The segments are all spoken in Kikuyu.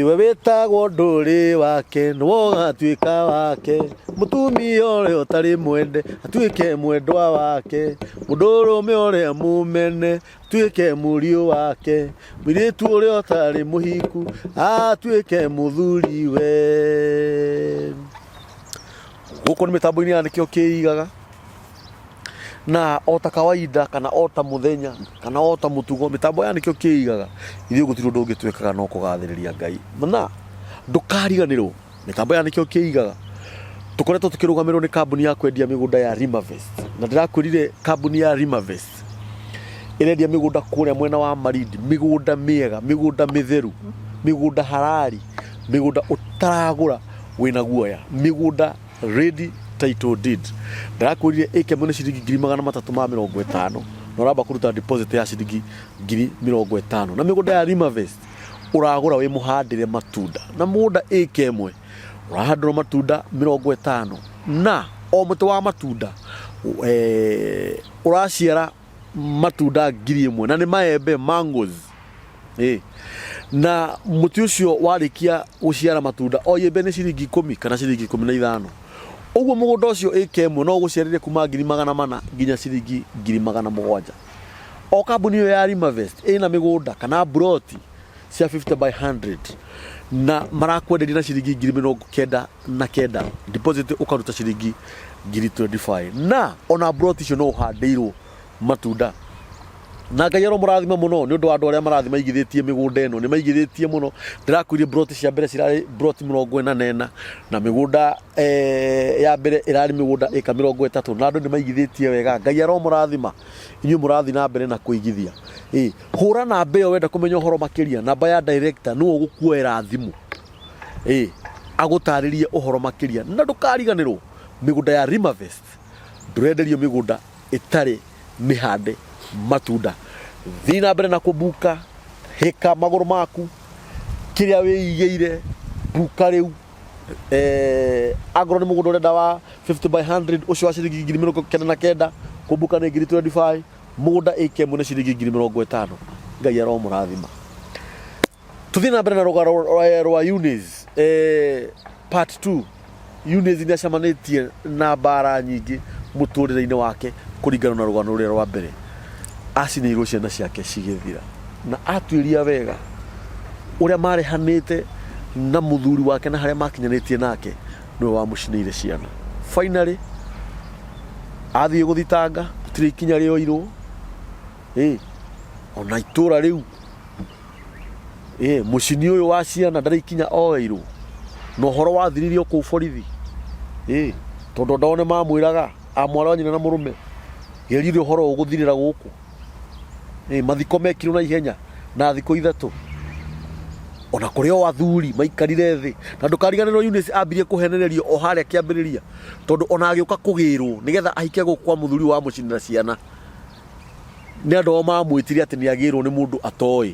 We wĩtagwo ndũrĩ wake nĩwe ũgatuĩka wake, mũtumia ũrĩa ũtarĩ mwende atuĩke mwendwa wake, mũndũrũme ũrĩa mũmene atuĩke mũriũ wake, mũirĩtu ũrĩa ũtarĩ mũhiku atuĩke mũthuriwe. Gũkũ nĩ mĩtambo-inĩ ya nĩkĩo kĩigaga. Na o ta kawaida kana o ta mũthenya kana o ta mũtugo mĩtambo ya nĩkĩo kĩigaga ithuĩ gũtirĩ ũndũ ũngĩ twĩkaga no kũgathĩrĩria Ngai na ndũkariganĩrwo mĩtambo ya nĩkĩo kĩigaga tũkoretwo tũkĩrũgamĩrĩrwo nĩ kambuni ya kwendia mĩgũnda ya Rimavest na ndĩrakwĩrire kambuni ya Rimavest ĩrendia mĩgũnda kũrĩa mwena wa Malindi mĩgũnda mĩega mĩgũnda mĩtheru mĩgũnda harari mĩgũnda ũtaragũra wĩna guoya mĩgũnda ready title deed ndĩrakwĩrire ĩka ĩmwe nĩ ciringi 350,000 na ũramba kũruta deposit ya ciringi 50,000 na mĩgũnda ya Rimavest ũragũra wĩ mũhandĩre matunda na mũgũnda ĩka ĩmwe ũrahandĩrwo matunda 50 na o mũtĩ wa matunda eh, ũraciara matunda 1,000 na nĩ maembe mangoes Ĩ. Na mũtĩ ũcio warĩkia gũciara matunda o iembe nĩ ciringi 10 kana ciringi 15. Ũguo mũgũnda ũcio ĩka ĩmwe no ũgũciarĩre kuma 400,000 nginya ciringi 700,000. O kambuni ĩyo ya Rimavest ĩna mĩgũnda kana mburoti cia 50 by 100 na marakwenderia na ciringi 99,000 deposit ũkaruta ciringi 25,000 na ona mburoti icio no ũhandĩirwo matunda na Ngai aromũrathima mũno nĩ ũndũ wa andũ arĩa marathiĩ maigithĩtie mĩgũnda ĩno nĩ maigithĩtie mũno ndĩrakwĩrie mburoti cia mbere cirarĩ mburoti 44 na mĩgũnda eh, ya mbere ĩrarĩ mĩgũnda ĩka 30 na andũ nĩ maigithĩtie wega Ngai aromũrathima inyuĩ mũrathiĩ na mbere na kũigithia ĩ hũra namba ĩyo wenda kũmenya ũhoro makĩria namba ya director nĩwe ũgũkuoera thimũ ĩ agũtarĩrie ũhoro makĩria na ndũkariganĩrwo mĩgũnda ya Rimavest ndũrenderio mĩgũnda ĩtarĩ mĩhande matunda thiĩ na mbere na kũbuka hĩka magũrũ maku kĩrĩa wĩigĩire buka rĩu eh, angorwo nĩ mũgũnda ũrenda wa 50 by 100 ũcio wa ciringi 99,000 kũbuka nĩ 25,000 mũgũnda ĩka ĩmwe nĩ ciringi 50,000 Ngai aromũrathima Tuthiĩ na mbere na rũgano rwa Eunice eh, part 2. Eunice nĩ acemanĩtie na mbara nyingĩ mũtũrĩre-inĩ wake kũringana na rũgano rũrĩa rwa mbere. Acinĩirwo ciana ciake cigĩthira na atuĩria wega ũrĩa marehanĩte na mũthuri wake na harĩa makinyanĩtie nake nĩwe wamũcinĩire ciana. Finally athiĩ gũthitanga gũtirĩ ikinya rĩoirwo ĩ ona itũra rĩu Ĩ, mũcini ũyũ wa ciana ndarĩ ikinya oeirwo na ũhoro wathirire o kũu borithi Ĩ, tondũ andũ ao nĩ mamwĩraga a mwarĩ wa nyina na mũrũme gerire ũhoro ũgũthirĩra gũkũ Ĩ, mathiko mekirwo na ihenya na thikũ 3 ona kũrĩ o athuri maikarire thĩ na ndũkariganĩrwo Eunice ambirie kũhenererio o harĩa kĩambĩrĩria tondũ ona agĩũka kũgĩrwo nĩgetha ahike gũkũ kwa mũthuri wa mũcinĩra ciana nĩ andũ ao mamwĩtire atĩ nĩ agĩrwo nĩ mũndũ atoĩ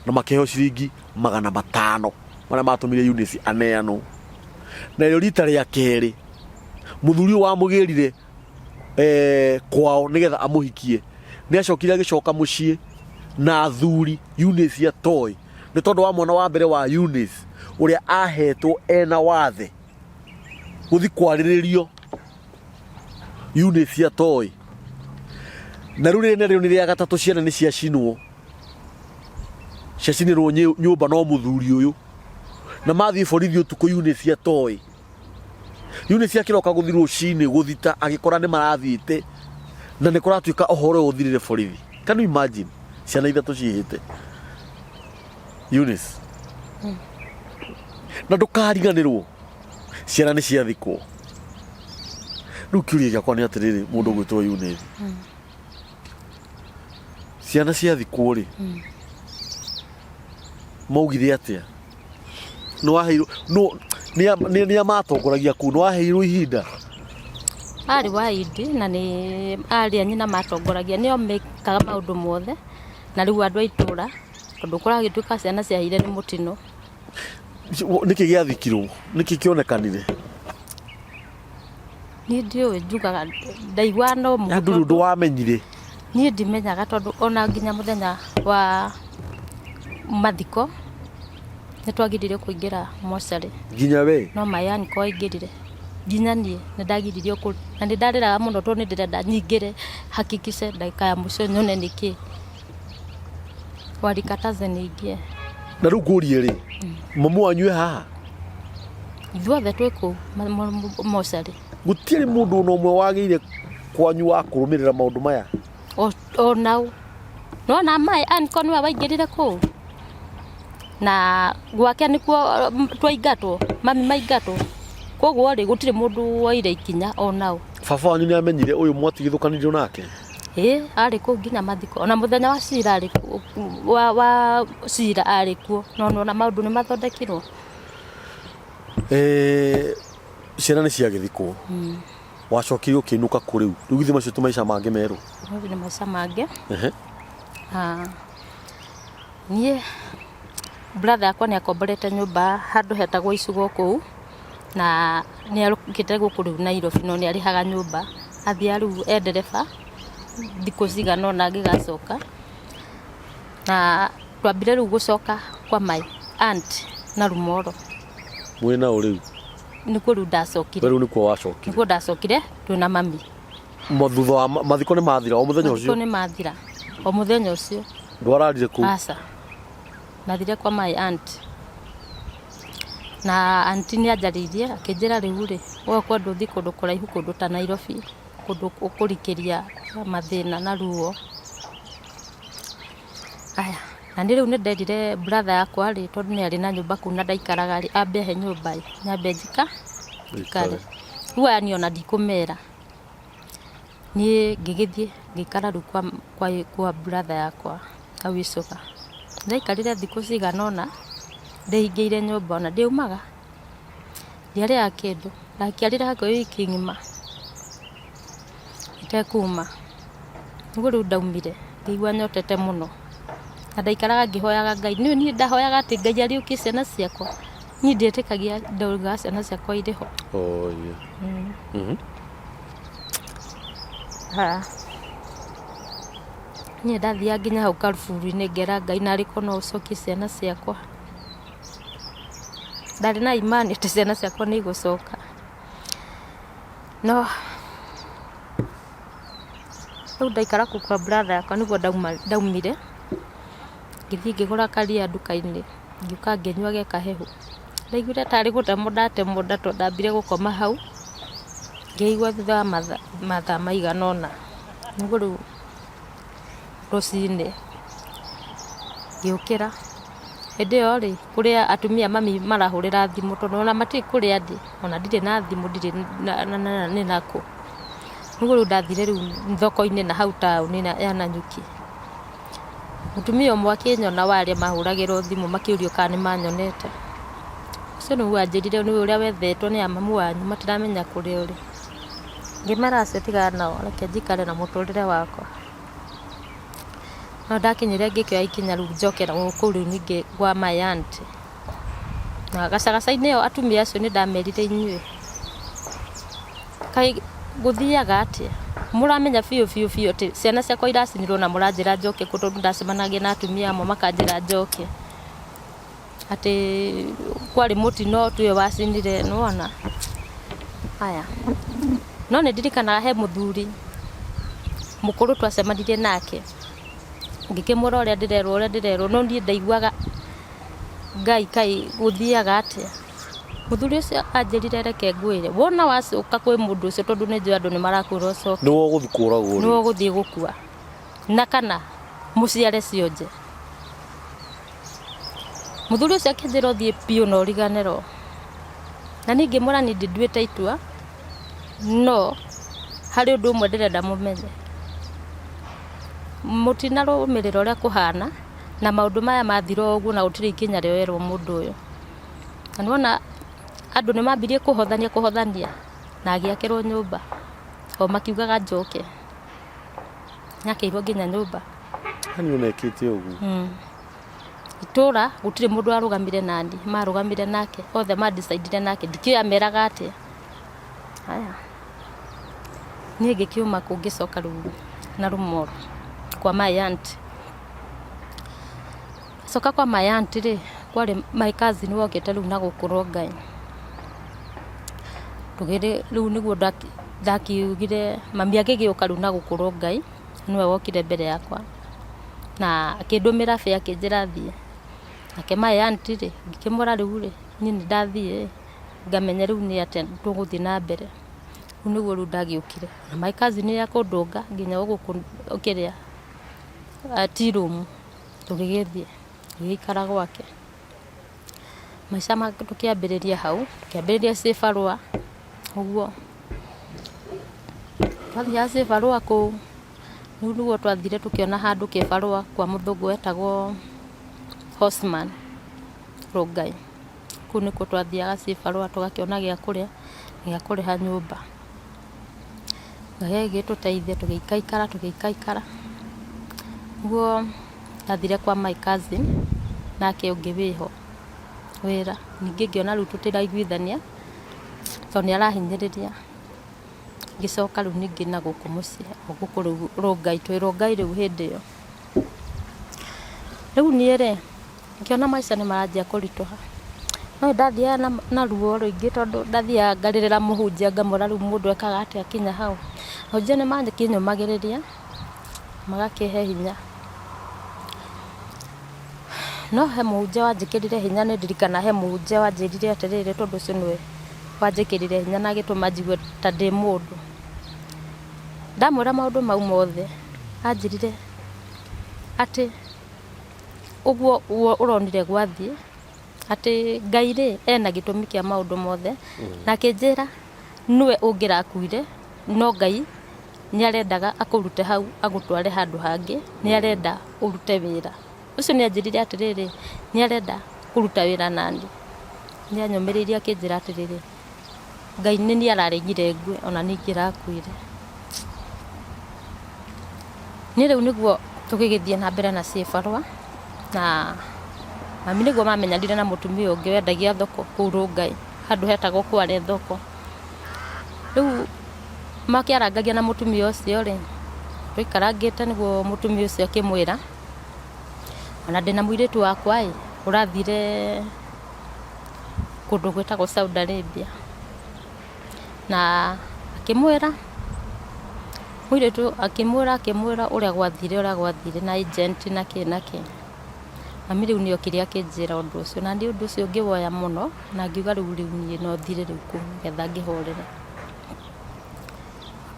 na makĩheo ciringi 500 marĩa matũmire Eunice aneanwo. Narĩo rita rĩa kerĩ mũthuri ũyũ wamũgĩrire eh, kwao nĩgetha amũhikie nĩ acokire agĩcoka mũciĩ na athuri Eunice atoĩ nĩ tondũ wa mwana wa mbere wa Eunice ũrĩa ahetwo ena wathe gũthi kwarĩrĩrio Eunice atoĩ na rĩu rĩrĩ narĩo nĩ rĩa gatatũ ciana nĩ ciacinwo ciacinĩrwo nyũmba no mũthuri ũyũ na mathiĩ borithi ũtukũ Eunice atoĩ Eunice akĩroka gũthi rũcinĩ gũthita agĩkora nĩ marathiĩte na nĩ kũratuĩka ũhoro ũyũ ũthirĩre borithi can you imagine ciana ithatũ ciĩhĩte Eunice na ndũkariganĩrwo ciana nĩ ciathikwo rĩu kĩũria gĩakwa nĩ atĩrĩrĩ mũndũ ũgwĩtwo Eunice ciana ciathikwo rĩ maugire atĩa nĩ waheirwo nũ- nĩ a- nĩ nĩ a matongoragia kũu nĩ waheirwo ihinda Arĩ wa indi na nĩ arĩ a nyina matongoragia nĩo mekaga maũndũ mothe na rĩu andũ a itũra tondũ kũragĩtuĩka ciana ciahire nĩ mũtino. Nĩkĩ gĩathikirwo nĩkĩ kĩonekanire Niĩ ndiũĩ njugaga ndaiguaga no na ndũrĩ ũndũ wamenyire Niĩ ndimenyaga tondũ ona nginya mũthenya wa mathiko. Nĩ twagiririo kũingĩra mocarĩ. Nginya we? No my uncle aingĩrire. Nginya niĩ nĩ ndagiririo kũ na nĩ ndarĩraga mũno tondũ nĩ ndĩrenda nyingĩre hakikishe ndagĩka ya mũico nyone nĩkĩ. Walikataza niingie. Na rĩu ngũrie rĩ, mamu wanyu e haha? Ithuothe twĩ kũu mocarĩ. Gũtirĩ mũndũ ona ũmwe wagĩire kwanyu wa kũrũmĩrĩra maũndũ maya? O nao. Nĩwona my uncle nĩwe waingĩrire kũu? Na gwake nĩkuo twaingatwo, mami maingatwo. Koguo rĩ, gũtirĩ mũndũ woire ikinya onao. Baba wanyu nĩ amenyire ũyũ mwatigithũkanirio nake? Ĩĩ, arĩ kũu nginya mathiko. Ona mũthenya wa cira arĩ kuo, wa cira arĩ kuo. No nĩwona maũndũ nĩ mathondekirwo. Eh, ciana nĩ ciagĩthikwo. Wacokire ũkĩinũka kũ rĩu? Rĩu githĩ macio ti maica mangĩ merũ? Mau nĩ maica mangĩ. Ah, niĩ brother yakwa nĩ akomborete nyũmba handũ hetagwo Icugũ kũu, na nĩ okĩte gũkũ rĩu Nairobi no nĩ arĩhaga nyũmba. Athiaga rĩu e ndereba thikũ cigana ũna angĩgacoka. Na twambire rĩu gũcoka kwa my aunt na Rumoro. Mwĩ na ũ rĩu? Nĩkuo rĩu ndacokire. We rĩu nĩkuo wacokire? Nĩkuo ndacokire twĩna mami. Thutha wa mathiko nĩ mathira o mũthenya Mathiko ũcio? nĩ mathira o mũthenya ũcio. Ndwararire kũu? Aca. Ndathire kwa my aunt. Na aunty nĩ anjarĩirie akĩnjĩra rĩu rĩ, we ũkwenda ũthiĩ kũndũ kũraihu kũndũ ta Nairobi, kũndũ ũkũrikĩria mathĩna na ruo. Aya, na niĩ rĩu nĩ nderire brother yakwa rĩ, tondũ nĩ arĩ na nyũmba kũu na ndaikaraga rĩ, ambe ahe nyũmba ĩ, nyambe njikare. Rĩu aya niĩ ona ndikũmera. Niĩ ngĩgĩthiĩ ngĩikara rĩu kwa brother yakwa hau Icũga. Ndaikarire thikũ cigana ũna ndĩhingĩire nyũmba ona ndiaumaga, ndiarĩaga kĩndũ, ndaikarire hakuhĩ wiki ng'ima itekuma. Nĩguo rĩu ndaumire ngĩigua nyotete mũno, na ndaikaraga ngĩhoyaga Ngai, nĩũĩ niĩ ndahoyaga atĩ Ngai ariũkie ciana ciakwa, niĩ ndietĩkagia ndaugaga ciana ciakwa irĩ ho. Niĩ ndathiaga nginya hau karuburu-inĩ ngera Ngai narĩ korwo no ũcokie ciana ciakwa. Ndarĩ na imani atĩ ciana ciakwa nĩ igũcoka. No rĩu ndaikara kũu kwa brother yakwa nĩguo ndaumire, ngĩthiĩ ngĩgũra karia nduka-inĩ, ngĩũka ngĩnyua ge kahehu. Ndaiguire tarĩ gũtemwo ndatemwo nda tondũ ndambire gũkoma hau. Ngĩigua thutha wa mathaa maigana ũna, nĩguo rĩu rũcinĩ ngĩũkĩra, hĩndĩ ĩyo rĩ, kũrĩa atumia mami marahũrĩra thimũ tondũ ona matiũĩ kũrĩa ndĩ, ona ndirĩ na thimũ ndirĩ nĩ nakũ. Nĩguo rĩu ndathire rĩu thoko-inĩ na hau taũni ya Nanyuki. Mũtumia ũmwe akĩnyona wa arĩa mahũragĩrwo thimũ makĩũrio kana nĩ manyonete. Ũcio nĩguo anjĩrire nĩwe ũrĩa wethetwo nĩ a mamu wanyu matiramenya kũrĩa ũrĩ. Ngĩmera acio tigana nao reke njikare na mũtũrĩre wakwa. No ndakinyire ngĩkĩoya ikinya rĩu njoke kũu rĩu ningĩ kwa my aunt. Na gacagaca-inĩ ĩyo atumia acio nĩ ndamerire inyuĩ, kaĩ gũthiaga atĩa? Mũramenya biũ biũ biũ atĩ ciana ciakwa iracinirwo na mũranjĩra njoke kũ tondũ ndacemanagia na atumia amwe makanjĩra njoke. Atĩ kwarĩ mũtino tiwe wacinire nĩwona. Haya, no nĩ ndirikanaga he mũthuri mũkũrũ twacemanirie nake, ngĩkĩmwĩra ũrĩa ndĩrerwo ũrĩa ndĩrerwo, no niĩ ndaiguaga Ngai kaĩ gũthiaga atĩa. Mũthuri ũcio anjĩrire reke ngwĩre, wona wacoka kwĩ mũndũ ũcio tondũ nĩ njũĩ andũ nĩ marakwĩra ũcoke. Nĩwe ũgũthiĩ kũragwo rĩ. Nĩwe ũgũthiĩ gũkua. Na kana mũciare cionje. Mũthuri ũcio akĩnjĩra ũthiĩ biũ na ũriganĩrwo. Na niĩ ngĩmwĩra niĩ ndinduĩte itua, no harĩ ũndũ ũmwe ndĩrenda mũmenye. Mũtinarũmĩrĩra ũrĩa kũhana, na maũndũ maya mathira o ũguo na gũtirĩ ikinya rĩoerwo mũndũ ũyũ. Na nĩwona andũ nĩ mambirie kũhothania kũhothania, na agĩakĩrwo nyũmba, o makiugaga njoke. Nĩakĩirwo nginya nyũmba. Yaani ona ekĩte ũguo. Itũra gũtirĩ mũndũ warũgamire nani, marũgamire nake, othe ma decide ire nake, ndikĩũĩ ameraga atĩa. Haya, niĩ ngĩkiuma kũu ngĩcoka rĩu na Rũmoro kwa my aunt. Coka kwa my aunt rĩ, Kwarĩ my cousin wokĩte rĩu na gũkũ Rongai. Tũgĩrĩ rĩu nĩguo ndakiugire, mami agĩgĩũka rĩu na gũkũ Rongai, nĩwe wokire mbere yakwa, na akĩndũmĩra fare akĩnjĩra thiĩ. Nake my aunty rĩ, ngĩkĩmwĩra rĩu rĩ, niĩ nĩ ndathiĩ ĩ, ngamenya rĩu nĩ atĩa tũgũthiĩ na mbere. Rĩu nĩguo rĩu ndagĩũkire. Na my cousin ya kũndũnga nginya gũkũ kĩrĩa tea room, tũgĩgĩthiĩ. Tũgĩgĩikara gwake. Maica make tũkĩambĩrĩria hau, tũkĩambĩrĩria cibarũa ũguo. Twathiaga cibarũa kũu, rĩu nĩguo twathire tũkĩona handũ kĩbarũa kwa mũthũngũ wetagwo Hosman Rongai. Kũu nĩkuo twathiaga cibarũa tũgakĩona gĩa kũrĩa na gĩa kũrĩha nyũmba. Ngai agĩgĩtũteithia tũgĩikaikara tũgĩikaikara, nĩguo ndathire kwa my cousin nake ũngĩ wĩho wĩra, ningĩ ngĩona rĩu tũtiraiguithania tondũ nĩ arahinyĩrĩria, ngĩcoka rĩu ningĩ na gũkũ mũciĩ o gũkũ rĩu Rongai, twĩ Rongai rĩu hĩndĩ ĩyo. Rĩu niĩ rĩ, ngĩona maica nĩ maranjia kũritũha, no nĩ ndathiaga na ruo rũingĩ tondũ ndathiaga ngarĩrĩra mũhunjia ngamwĩra rĩu mũndũ ekaga atĩa akinya hau. Ahunjia nĩ makĩnyũmagĩrĩria magakĩhe hinya. No he mũhunjia wanjĩkĩrire hinya nĩ ndirikanaga he mũhunjia wanjĩrire atĩrĩrĩ tondũ ũcio nĩwe wanjĩkĩrire hinya na agĩtũma njigue ta ndĩ mũndũ. Ndamwĩra maũndũ mau mothe, anjĩrire atĩ ũguo ũronire gwathiĩ, atĩ Ngai rĩ ena gĩtũmi kĩa maũndũ mothe, na akĩnjĩra nĩwe ũngĩrakuire no Ngai nĩ arendaga akũrute hau agũtware handũ hangĩ, nĩ arenda ũrute wĩra. Ũcio nĩ anjĩrire atĩrĩrĩ, nĩ arenda kũruta wĩra naniĩ. Nĩ anyũmĩrĩirie akĩnjĩra atĩrĩrĩ, Ngai nĩ niĩ araregire ngue ona niĩ ingĩrakuire. Niĩ rĩu nĩguo tũgĩgĩthiĩ na mbere na cibarũa, na mami nĩguo mamenyanire na mũtumia ũngĩ wendagia thoko kũu Rongai, handũ hetagwo Kware thoko. Rĩu makĩarangagia na mũtumia ũcio rĩ, tũikarangĩte nĩguo mũtumia ũcio akĩmwĩra, ona ndĩna mũirĩtu wakwa ĩ, ũrathire kũndũ gwĩtagwo Saudi Arabia. Na akĩmwĩra, mũirĩtu akĩmwĩra akĩmwĩra ũrĩa gwathire ũrĩa gwathire na agent na kĩ na kĩ. Mami rĩu nĩ okire akĩnjĩra ũndũ ũcio, na niĩ ũndũ ũcio ngĩwoya mũno, na ngiuga rĩu rĩu niĩ no thire rĩu kũu nĩgetha ngĩhorere.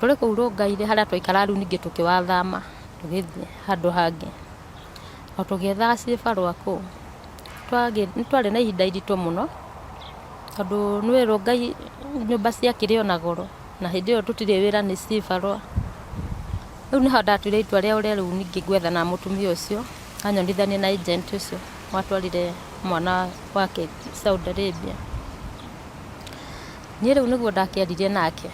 Tũrĩ kũu Rongai-rĩ harĩa twaikaraga rĩu ningĩ tũkĩwathama tũgĩthiĩ handũ hangĩ, o tũgĩethaga cibarũa kũu. Nĩ twarĩ na ihinda iritũ mũno, tondũ nĩ ũĩ Rongai nyũmba ciakĩrĩ o na goro, na hĩndĩ ĩyo tũtirĩ wĩra nĩ cibarũa. Rĩu nĩho ndatuire itua rĩa ũrĩa rĩu ningĩ ngwethana na mũtumia ũcio, anyonithanie na agent ũcio watwarire mwana wake Saudi Arabia. Niĩ rĩu nĩguo ndakĩaririe nake,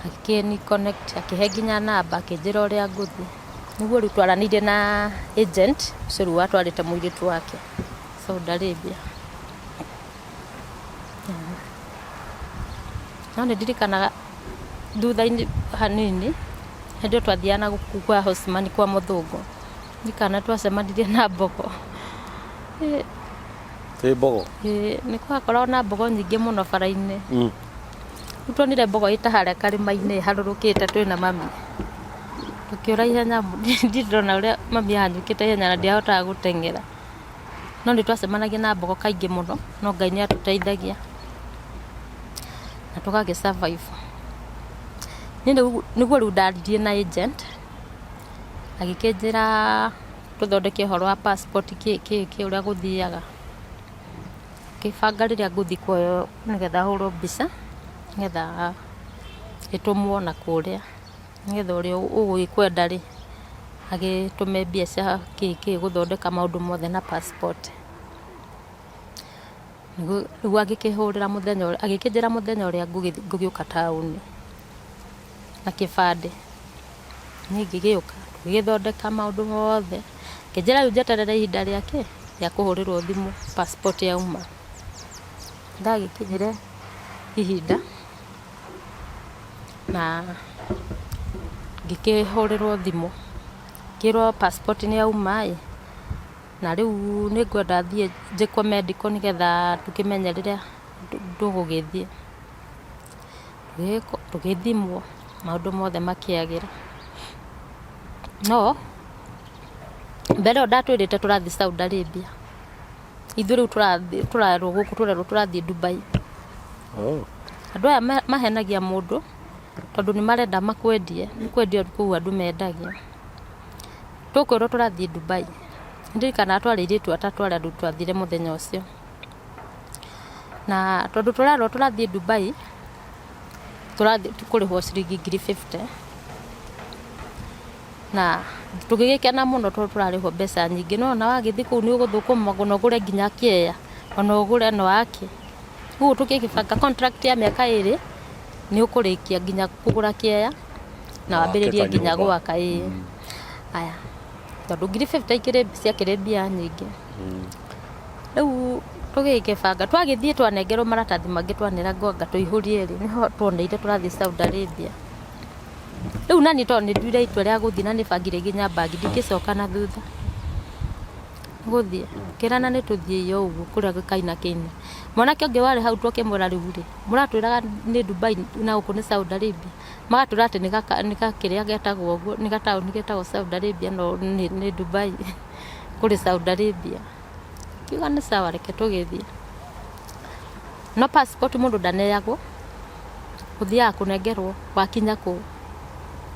akĩni connect akĩhe nginya namba akĩnjĩra ũrĩa ngũthiĩ. Nĩguo rĩu twaranĩirie na agent ũcio rĩu watwarĩte mũirĩtu wake Saudi Arabia. No nĩ ndirikanaga thutha-inĩ hanini, hĩndĩ ĩyo twathiaga na gũkũ kwa houseman kwa mũthũngũ, ndirikana twacemanirie na mbogo. Ĩ mbogo? Ĩĩ nĩ kwakoragwo na mbogo nyingĩ mũno bara-inĩ. Rĩu tuonire mbogo ĩta harĩa karĩma-inĩ ĩharũrũkĩte twĩna mami, tũkĩũra ihenya ndirĩ ndona ũrĩa mami ahanyũkĩte ihenya na ndiahotaga gũteng'era. No nĩ twacemanagia na mbogo kaingĩ mũno, no Ngai nĩ atũteithagia na tũgagĩ survive. Niĩ nĩguo rĩu ndaririe na agent, agĩkĩnjĩra tũthondeke ũhoro wa passport kĩ kĩ kĩ ũrĩa gũthiaga. Ngĩbanga rĩrĩa ngũthiĩ kuoywo nĩgetha hũrwo mbica, nĩgetha ĩtũmwo na kũrĩa, nĩgetha ũrĩa ũgũgĩkwenda rĩ, agĩtũme mbia cia kĩ kĩ gũthondeka maũndũ mothe na passport. Rĩu agĩkĩhũrĩra mũthenya ũrĩa, agĩkĩnjĩra mũthenya ũrĩa ngũgĩũka taũni na kĩbandĩ. Niĩ ngĩgĩũka, tũgĩgĩthondeka maũndũ mothe, akĩnjĩra rĩu njeterere ihinda rĩa kĩ, rĩa kũhũrĩrwo thimũ passport yauma. Ndagĩkinyire ihinda na ngĩkĩhũrĩrwo thimũ, ngĩrwo passport nĩ yauma ĩ. Na rĩu nĩ ngwenda thiĩ njĩkwo medical nĩgetha tũkĩmenye rĩrĩa tũgũgĩthiĩ. Tũgĩthimwo maũndũ mothe makĩagĩra. No mbere ĩyo ndatwĩrĩte tũrathiĩ Saudi Arabia, ithuĩ rĩu tũrerwo gũkũ tũrerwo tũrathiĩ Dubai. Andũ aya mahenagia mũndũ tondũ nĩ marenda makwendie, nĩ kwendio kũu andũ mendagio. Tũkwĩrwo tũrathiĩ Dubai, nĩ ndirikanaga twarĩ airĩtu atatũ arĩa andũ twathire mũthenya ũcio. Na tondũ tũrerwo tũrathiĩ Dubai, tũrathiĩ kũrĩhwo ciringi ngiri 50, na tũgĩgĩkena mũno tondũ tũrarĩhwo mbeca nyingĩ. No ona wagĩthiĩ kũu nĩ ũgũthũkũma na ũgũre nginya kĩea, ona ũgũre na wake. Rĩu tũgĩgĩbanga contract ya mĩaka ĩrĩ, nĩ ũkũrĩkia nginya kũgũra kĩea. Na Na wake wambĩrĩrie nginya kanyũmba. gwaka ĩĩ. Aya, tondũ ngiri 50 ikĩrĩ ciakĩrĩ mbia nyingĩ. Rĩu tũgĩgĩbanga twagĩthiĩ twanengerwo maratathi mangĩ twanerangwo anga tũihũrie rĩ, nĩho tuoneire tũrathiĩ Saudi Arabia. Rĩu naniĩ tondũ nĩ nduire itua rĩa gũthiĩ na nĩ bangire nginya bag ndingĩcoka na thutha. Gũthiĩ, ngĩrana nĩ tũthiĩi o ũguo kũrĩa gĩkaina kĩine. Mwanake ũngĩ warĩ hau twakĩmwĩra rĩu rĩ, mũratwĩraga nĩ Dubai na gũkũ nĩ Saudi Arabia. Magatwĩra atĩ nĩ gakĩrĩa getagwo ũguo, nĩ gataũni getagwo Saudi Arabia no nĩ Dubai kũrĩ Saudi Arabia. Ngiuga nĩ sawa reke tũgĩthiĩ. No passport mũndũ ndaneagwo, ũthiaga kũnengerwo wakinya kũu.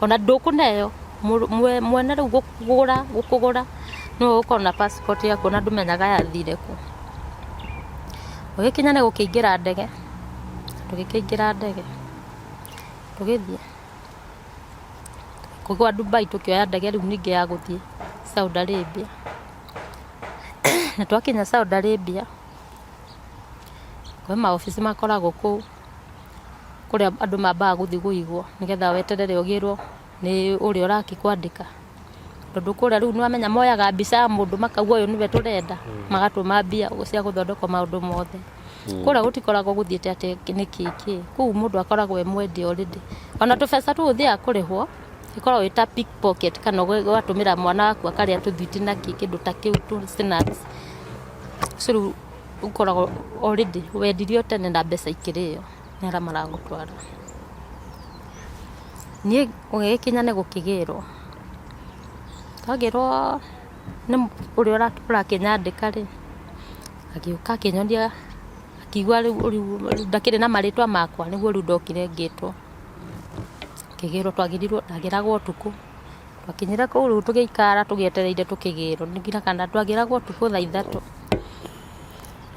Ona ndũkũneo, mwene rĩu gũkũgũra gũkũgũra nĩwe ũgũkorwo na passport yaku ona ndũmenyaga yathire kũ. Ũgĩkinya nĩ gũkĩingĩra ndege, tũgĩkĩingĩra ndege. Tũgĩthiĩ kũgwa Dubai tũkĩoya ndege rĩu ningĩ ya gũthiĩ Saudi Arabia. Na twakinya Saudi Arabia, kwĩ maobici makoragwo kũu, kũrĩa andũ mambaga gũthiĩ kũigwo nĩgetha weterere ũgĩrwo nĩ ũrĩa ũrakĩkwandĩka. Tondũ kũrĩa rĩu nĩwamenya moyaga mbica ya mũndũ makauga ũyũ nĩwe tũrenda, magatũma mbia cia gũthondekwo maũndũ mothe. Kũrĩa gũtikoragwo gũthiĩte atĩ nĩ kĩ kĩ, kũu mũndũ akoragwo e mwendie already. Ona tũbeca tũu ũthiaga kũrĩhwo, ĩkoragwo ĩ ta pickpocket kana ũgatũmĩra mwana waku akarĩa tũthwiti na kĩ kĩndũ ta kĩu tũ snacks. Ũcio rĩu ũkoragwo already wendirio tene na mbeca ikĩrĩo nĩ arĩa maragũtwara. Niĩ gũgĩgĩkinya nĩ gũkĩgĩrwo, twagĩrwo nĩ ũrĩa ũrakĩnyandĩka rĩ, agĩũka akĩnyonia akiuga rĩu ndakĩrĩ na marĩtwa makwa nĩguo rĩu ndokire ngĩtwo. Ngĩgĩrwo twagĩrirwo ndagĩragwo ũtukũ, twakinyire kũu rĩu tũgĩikara tũgĩetereire tũkĩgĩrwo ndirikanaga twagĩragwo ũtukũ thaa 3.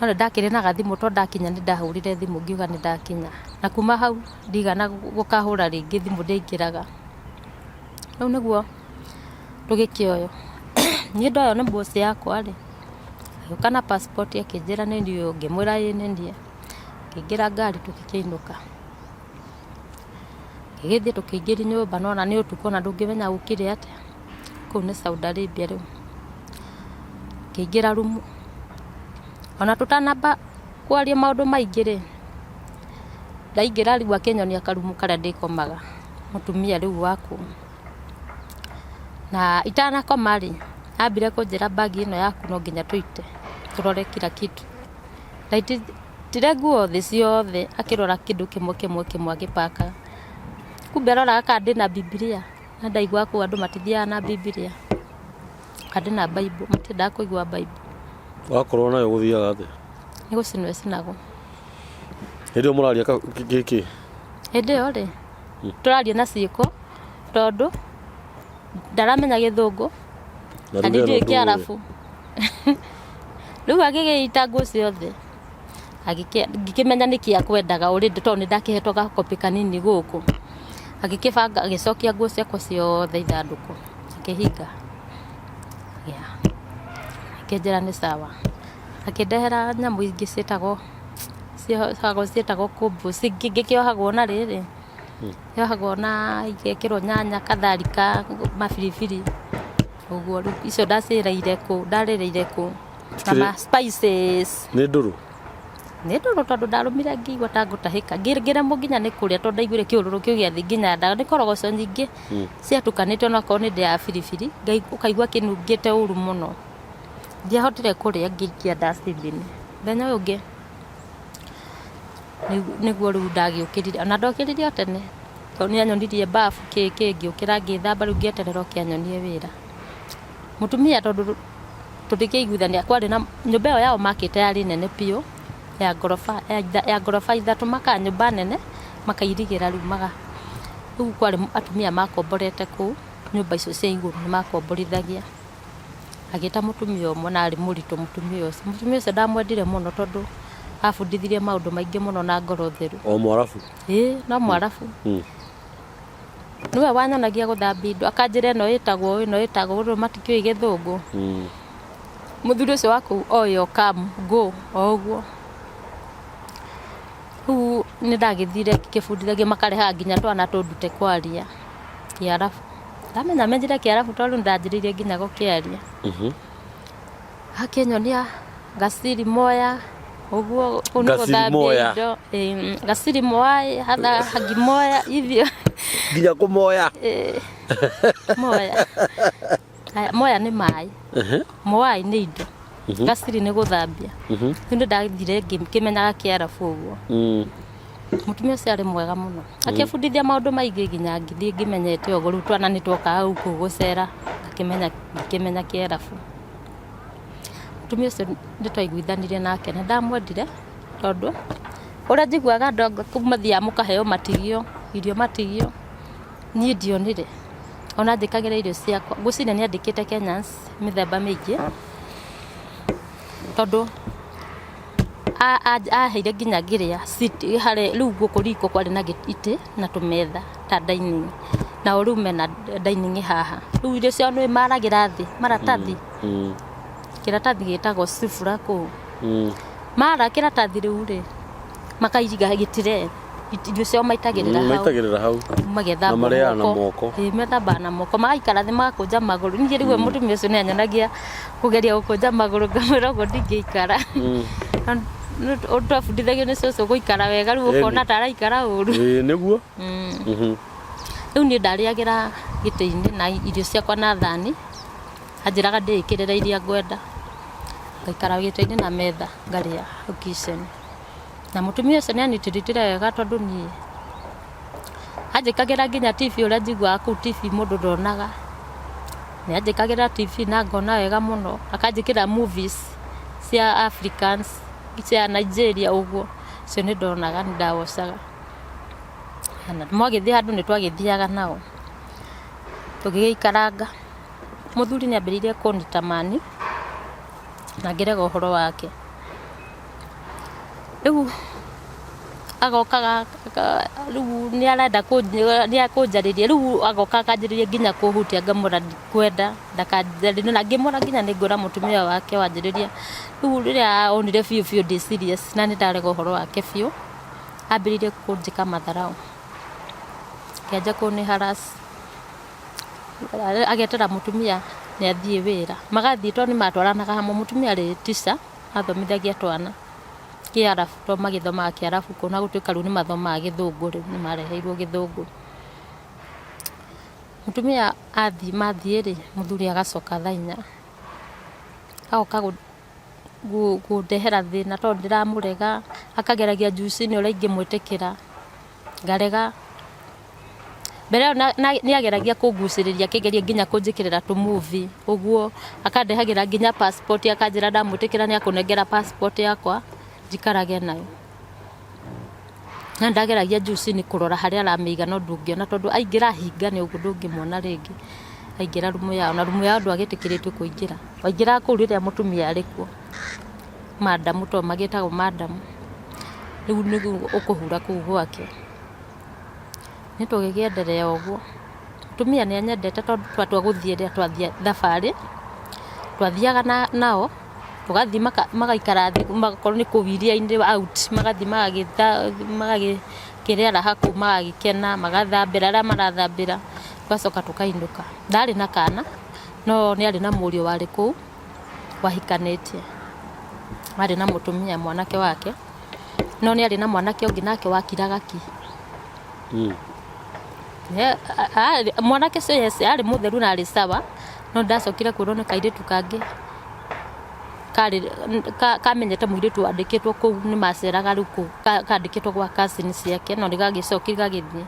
No nĩ ndakĩrĩ na gathimũ tondũ ndakinya nĩ ndahũrire thimũ ngiuga nĩ ndakinya. Na kuma hau ndigana gũkahũra rĩngĩ thimũ ndĩaingĩraga. Rĩu nĩguo tũgĩkĩoywo. Niĩ ndoywo nĩ boss yakwa rĩ, agĩũka na passport akĩnjĩra nĩ niĩ ũyũ, ngĩmwĩra ĩĩ nĩ niĩ. Ngĩingĩra ngari tũgĩkĩinũka. Ngĩgĩthiĩ tũkĩingĩrio nyũmba no ona nĩ ũtukũ ona ndũngĩmenya gũkĩrĩ atĩa. Kũu nĩ Saudi Arabia rĩu. Ngĩingĩra rumu, ona tũtanamba kwaria maũndũ maingĩ rĩ, ndaingĩra rĩu akĩnyonia karumu karĩa ndĩkomaga, mũtumia rĩu wa kũu. Na itanakoma rĩ, ambire kũnjĩra bag ĩno yaku no nginya tũite, tũrore kila kitu. Ndaitire nguo thĩ ciothe akĩrora kĩndũ kĩmwe kĩmwe kĩmwe agĩpakaga. Kumbe aroraga kana ndĩna Bibilia. Na ndaiguaga kũu andũ matithiaga na Bibilia, kana ndĩ na Bible, matiendaga kũigua Bible. Wakorwo nayo gũthiaga atĩa? Nĩ gũcinwo ĩcinagwo. Hĩndĩ ĩyo mũraria gĩkĩ? Hĩndĩ ĩyo rĩ, tũraria na ciĩko tondũ ndaramenya gĩthũngũ Na na lugha ĩno ndiũĩ ndũĩ. kĩarabu. Rĩu agĩgĩita nguo ciothe. Ngĩkĩmenya nĩkĩ akwendaga already tondũ nĩ ndakĩhetwo gakopi kanini gũkũ. Agĩkĩbanga agĩcokia nguo ciakwa ciothe ithandũkũ, akĩhinga. Akĩnjĩra nĩ sawa. Akĩndehera nyamũ ingĩ ciĩtagwo ciĩtagwo ngĩkĩohagwo na rĩrĩ, yohagwo na igekĩrwo nyanya, katharika, mabiribiri, ũguo. Rĩu icio ndacirĩire kũu, ndarĩrĩire kũu. Na ma spices. Nĩ ndũrũ? Nĩ ndũrũ tondũ ndarũmire ngĩigua ta ngũtahĩka. Ngĩremwo nginya nĩ kũrĩa tondũ ndaiguire kĩũrũrũ kĩu gĩathiĩ nginya nda. Nĩ korogoco nyingĩ ciatukanĩtio onakorwo nĩ ndĩaga biribiri, ũkaigua kĩnungĩte ũru mũno. Ndiahotire kũrĩa ngĩikia dustbin. Mũthenya ũyũ ũngĩ nĩguo rĩu ndagĩũkĩrire, ona ndokĩrire o tene tondũ nĩ anyonirie bafu kĩ kĩ, ngĩũkĩra ngĩthamba rĩu ngĩeterera oke anyonie wĩra. Mũtumia tondũ tũtikĩiguithania kwarĩ na nyũmba ĩyo yao makĩte yarĩ nene biũ ya ngoroba ya ngoroba ithatũ, makaga nyũmba nene makairigĩra rĩu maga, rĩu kwarĩ atumia makomborete kũu nyũmba icio cia igũrũ nĩ makomborithagia. Agĩta mũtumia ũmwe na arĩ mũritũ mũtumia ũcio. Mũtumia ũcio ndamwendire mũno tondũ abundithirie maũndũ maingĩ mũno na ngoro theru. O mwarabu? Ĩĩ no mwarabu. Nĩwe wanyonagia gũthambia indo akanjĩra ĩno ĩtagwo ũũ ĩno ĩtagwo ũũ rĩu matikĩũĩ gĩthũngũ. Mũthuri ũcio wa kũu oĩ o come go o ũguo. Rĩu nĩ ndagĩthire ngĩbundithagio makarehaga nginya twana tũndute kwaria kĩarabu. Ndamenya menyire kĩarabu tondũ nĩ ndanjĩrĩirie nginya gũkĩaria. Akĩnyonia ngasiri moya ũguo kũu nĩ Ngasiri gũthambia moya. indo. Ĩĩ, ngasiri moya hatha hangi moya hivyo. Nginya kũmoya. Ĩĩ, moya. Haya, moya nĩ maĩ. Moai nĩ indo. Ngasiri nĩ gũthambia. Rĩu nĩ ndathire ngĩmenyaga kĩarabu ũguo. Mũtumia ũcio arĩ mwega mũno. Akĩbundithia maũndũ maingĩ nginya ngĩthiĩ ngĩmenyete ũguo. Rĩu twana nĩ twokaga gũkũ gũcera ngakĩmenya ngĩkĩmenya kĩarabu. Mũtumia ũcio nĩ twaiguithanirie nake na ndamwendire tondũ ũrĩa njiguaga andũ anga kũu mathiaga mũkaheo matigio, irio matigio, niĩ ndionire. Ona anjĩkagĩra irio ciakwa, ngwĩciria nĩ andĩkĩte Kenyans mĩthemba mĩingĩ tondũ aheire nginya ngĩrĩa harĩ rĩu gũkũ riko kwarĩ na itĩ na tũmetha ta dining, nao rĩu mena dining haha. Rĩu irio ciao nĩũĩ maragĩra thĩ maratathi, kĩratathi gĩtagwo cibura kũu. Mara kĩratathi rĩu rĩ, makairiga gĩtire, irio ciao maitagĩrĩra hau. Maitagĩrĩra hau. Magethamba Na marĩaga na moko. Ĩĩ methambaga na moko, magaikara thĩ magakũnja magũrũ. Niĩ rĩu mũtumia ũcio nĩ anyonagia kũgeria gũkũnja magũrũ ngamwĩra ũguo ndingĩikara. Ũndũ twabundithagio nĩ cũcũ gũikara wega rĩu ũkona ta araikara ũru. Ĩĩ nĩguo. Rĩu niĩ ndarĩagĩra gĩtĩ-inĩ na irio ciakwa na thani, anjĩraga ndĩĩkĩrĩre iria ngwenda. Ngaikara gĩtĩ-inĩ na metha ngarĩa hau kitchen. Na mũtumia ũcio nĩ anitĩrĩtire wega tondũ niĩ anjĩkagĩra nginya TV ũrĩa njiguaga kũu TV mũndũ ndonaga. Nĩ anjĩkagĩra TV na ngona wega mũno, akanjĩkĩra movies cia Africans, cia Nigeria ũguo, icio nĩ ndonaga nĩ ndawocaga. Na mwagĩthiĩ handũ nĩ twagĩthiaga nao, tũgĩgĩikaranga. Mũthuri nĩ ambĩrĩirie kũnitamani na ngĩrega ũhoro wake. Rĩu agokaga rĩu nĩ arenda nĩ akũnjarĩria rĩu agoka akanjĩrĩria nginya kũhutia ngamwĩra ndikwenda ndakanjarĩrie na ngĩmwĩra nginya nĩ ngwĩra mũtumia wake wanjĩrĩria. Rĩu rĩrĩa onire biũ biũ ndĩ serious na nĩ ndarega ũhoro wake biũ, ambĩrĩirie kũnjĩka matharaũ, akĩanjia kũnĩ harass. Agetera mũtumia nĩ athiĩ wĩra, magathiĩ tondũ nĩ matwaranaga hamwe, mũtumia arĩ teacher athomithagia twana kĩarabu tondũ magĩthomaga kĩarabu kũu na gũtuĩka rĩu nĩ mathomaga gĩthũngũ rĩu nĩ mareheirwo gĩthũngũ. Mũtumia athiĩ mathiĩ rĩ, mũthuri agacoka thaa inya, agoka kũndehera thĩna tondũ ndĩramũrega, akageragia juu chini ũrĩa ingĩmwĩtĩkĩra, ngarega. Mbere ĩyo nĩ ageragia kũngucĩrĩria akĩgeria nginya kũnjĩkĩrĩra tũ movie ũguo, akandehagĩra nginya passport akanjĩra ndamwĩtĩkĩra nĩ akũnengera passport yakwa njikarage nayo. Na ndageragia juu chini kũrora harĩa aramĩiga no ndũngĩona tondũ aingĩra ahingane ũguo ndũngĩmuona rĩngĩ, aingĩra rumu yao na rumu yao ndwagĩtĩkĩrĩtio kũingĩra, waingĩraga kũu rĩrĩa mũtumia arĩ kuo, madam tondũ magĩtagwo madam, rĩu nĩguo ũkũhura kũu gwake. Nĩ tũgĩkĩenderea ũguo, mũtumia nĩ anyendete tondũ twatua gũthiĩ rĩrĩa twathiĩ thabarĩ, twathiaga nao, tũgathiĩ magaikara thĩ okorwo nĩ kũu iria-inĩ out, magathiĩ magagĩkĩrĩa raha kũu magagĩkena, magathambĩra arĩa marathambĩra, tũgacoka tũkainũka. Ndarĩ na kana, no nĩ arĩ na mũriũ warĩ kũu wahikanĩtie, arĩ na mũtumia mwanake wake. No nĩ arĩ na mwanake ũngĩ nake wakiraga ki. Mwanake ũcio yes arĩ mũtheru na arĩ sawa, no ndacokire kwĩrwo nĩ kairĩtu kangĩ. karĩ kamenyete mũirĩtu wandĩkĩtwo kũu nĩ maceraga rĩu kũu kandĩkĩtwo gwa cousin ciake no nĩ gagĩcokire gagĩthiĩ.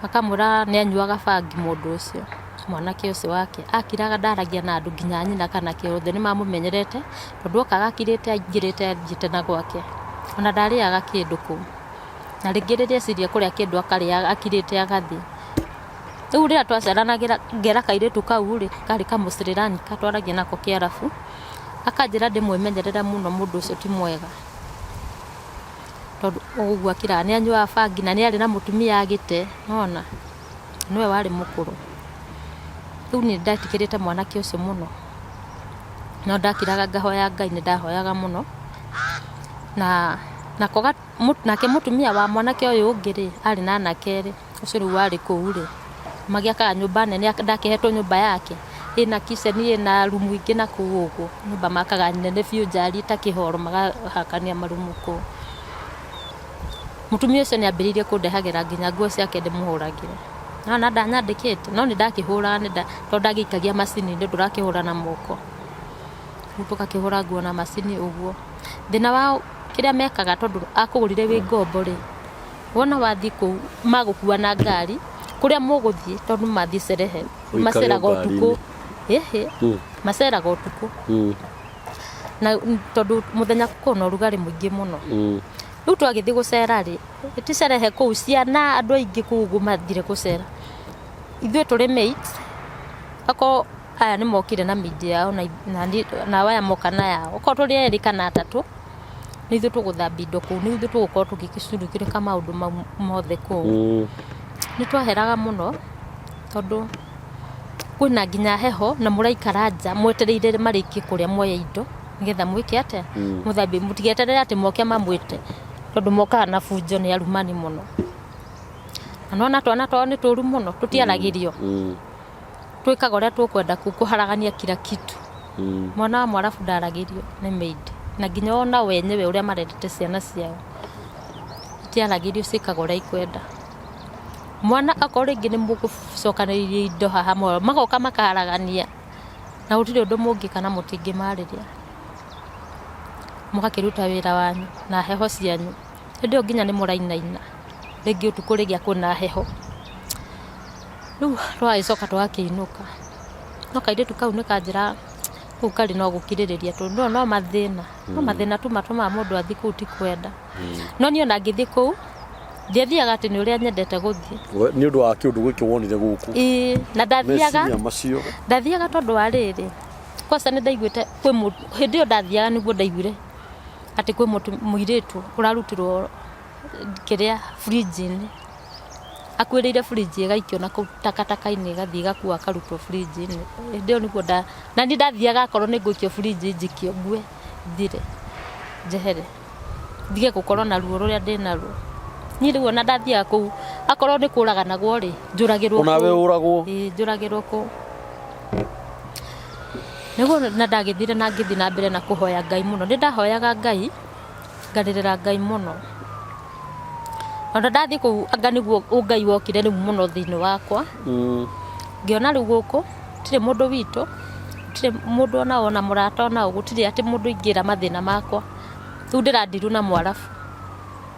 Akamwĩra nĩ anyuaga bangi mũndũ ũcio, mwanake ũcio wake. Akiraga ndaragia na andũ nginya nyina kana kĩ othe nĩ mamũmenyerete tondũ okaga akirĩte aingĩrĩte athiĩte na gwake. Ona ndarĩaga kĩndũ kũu. Na rĩngĩ rĩrĩa eciria kũrĩa kĩndũ akarĩa akirĩte agathiĩ. Rĩu rĩrĩa twaceranagĩra ngera kairĩtu kau rĩ, karĩ kamũcĩrĩranĩka twaragia nako kĩarabu, akanjĩra ndĩmwĩmenyerere mũno mũndũ ũcio ti mwega. Tondũ ũguo akiraga nĩ anyuaga bangi na nĩ arĩ na mũtumia agĩte, nĩwona, nĩwe warĩ mũkũrũ. Rĩu niĩ nĩndetigĩrĩte mwanake ũcio mũno, no ndakiraga ngahoya Ngai, nĩ ndahoyaga mũno. Na nako nake mũtumia wa mwanake ũyũ ũngĩ rĩ, arĩ na anake erĩ. Ũcio rĩu warĩ kũu rĩ, magĩakaga nyũmba nene ndakĩhetwo nyũmba yake, ĩna kitchen ĩna rumu ingĩ na kũu ũguo, nyũmba makaga nene biũ njariĩ ta kĩhoro magahakania marumu kũu. Mũtumia ũcio nĩ ambĩrĩirie kũndehagĩra nginya nguo ciake ndĩmũhũragĩre. Nĩwona ndanyandĩkĩte, no nĩ ndakĩhũraga tondũ ndagĩikagia macini-inĩ ndũrakĩhũra na moko. Rĩu tũgakĩhũra nguo na macini ũguo. Thĩna wao kĩrĩa mekaga tondũ akũgũrire wĩ ngombo rĩ, Wona wathiĩ kũu magũkua na ngari kũrĩa mũgũthiĩ tondũ mathiĩ cerehe Ũikare maceraga ũtukũ ngari-inĩ. ĩhĩ maceraga ũtukũ na tondũ mũthenya kũu na ũrugarĩ mũingĩ mũno rĩu twagĩthiĩ gũcera rĩ ti cerehe kũu ciana andũ aingĩ kũu ũguo mathire gũcera ithuĩ tũrĩ mates akorwo aya nĩ mokire na maid yao na aya moka na yao okorwo tũrĩ erĩ kana atatũ nĩ ithuĩ tũgũthambia indo kũu, nĩ ithuĩ tũgũkorwo tũgĩgĩcurugĩrĩka maũndũ mau mothe kũu. Nĩ twaheraga mũno tondũ kwĩna nginya heho na mũraikara nja mwetereire marĩkie kũrĩa muoye indo nĩgetha mwĩke atĩa, mũthambie, mũtigeterere atĩ moke mamwĩte tondũ mokaga na bunjo nĩ arumani mũno. Na nĩwona twana twao nĩ tũru mũno tũtiaragĩrio. Twĩkaga ũrĩa tũkwenda kũu kũharagania kila kitu. Mwana wa mwarabu ndaragĩrio nĩ maid na nginya ona o enyewe ũrĩa marerete ciana ciao itiaragĩrio ciĩkaga ũrĩa ikwenda. Mwana akorwo rĩngĩ nĩ mũgũcokanĩrĩirie indo haha magoka makaharagania na gũtirĩ ũndũ mũngĩka na mũtingĩmarĩria. Mũgakĩruta wĩra wanyu na heho cianyu. Hĩndĩ ĩyo nginya nĩ mũrainaina rĩngĩ ũtukũ rĩrĩa kwĩna heho. Rĩu twagĩcoka twakĩinũka, no kairĩtu kau nĩ kanjĩraga kũu karĩ no gũkirĩrĩria tondũ no mathĩna, no mathĩna tu matũmaga mũndũ athiĩ kũu ti kwenda. No niĩ ona ngĩthiĩ kũu, ndiathiaga atĩ nĩ ũrĩa nyendete gũthiĩ. Nĩ ũndũ wa kĩũndũ gĩkĩ wonire gũkũ. Ĩĩ, na ndathiaga, Meciria macio. ndathiaga tondũ wa rĩrĩ, kwanza nĩ ndaiguĩte kwĩ mũndũ, hĩndĩ ĩyo ndathiaga nĩguo ndaiguire atĩ kwĩ mũirĩtu ũrarutirwo kĩrĩa fridge-inĩ. Akuĩrĩire fridge ĩgaikio na kũu takataka-inĩ ĩgathiĩ ĩgakua akarutwo fridge-inĩ. Hĩndĩ ĩyo nĩguo nda, na niĩ ndathiaga akorwo nĩ ngũikio fridge njikio ngue thire njehere ndige gũkorwo na ruo rũrĩa ndĩnaruo. Niĩ rĩu ona ndathiaga kũu akorwo nĩ kũraganagwo rĩ, njũragĩrwo kũu. Onawe ũragwo? Ĩĩ njũragĩrwo kũu. Nĩguo na ndagĩthire na ngĩthiĩ na mbere na kũhoya Ngai mũno. Nĩ ndahoyaga Ngai, ngarĩrĩra Ngai mũno. Ona ndathiĩ kũu anga nĩguo ũngai wokire rĩu mũno thĩinĩ wakwa. Ngĩona rĩu gũkũ gũtirĩ mũndũ witũ, gũtirĩ mũndũ ona ũ ona mũrata ona ũ, gũtirĩ atĩ mũndũ ingĩra mathĩna makwa. Rĩu ndĩrandirwo na mwarabu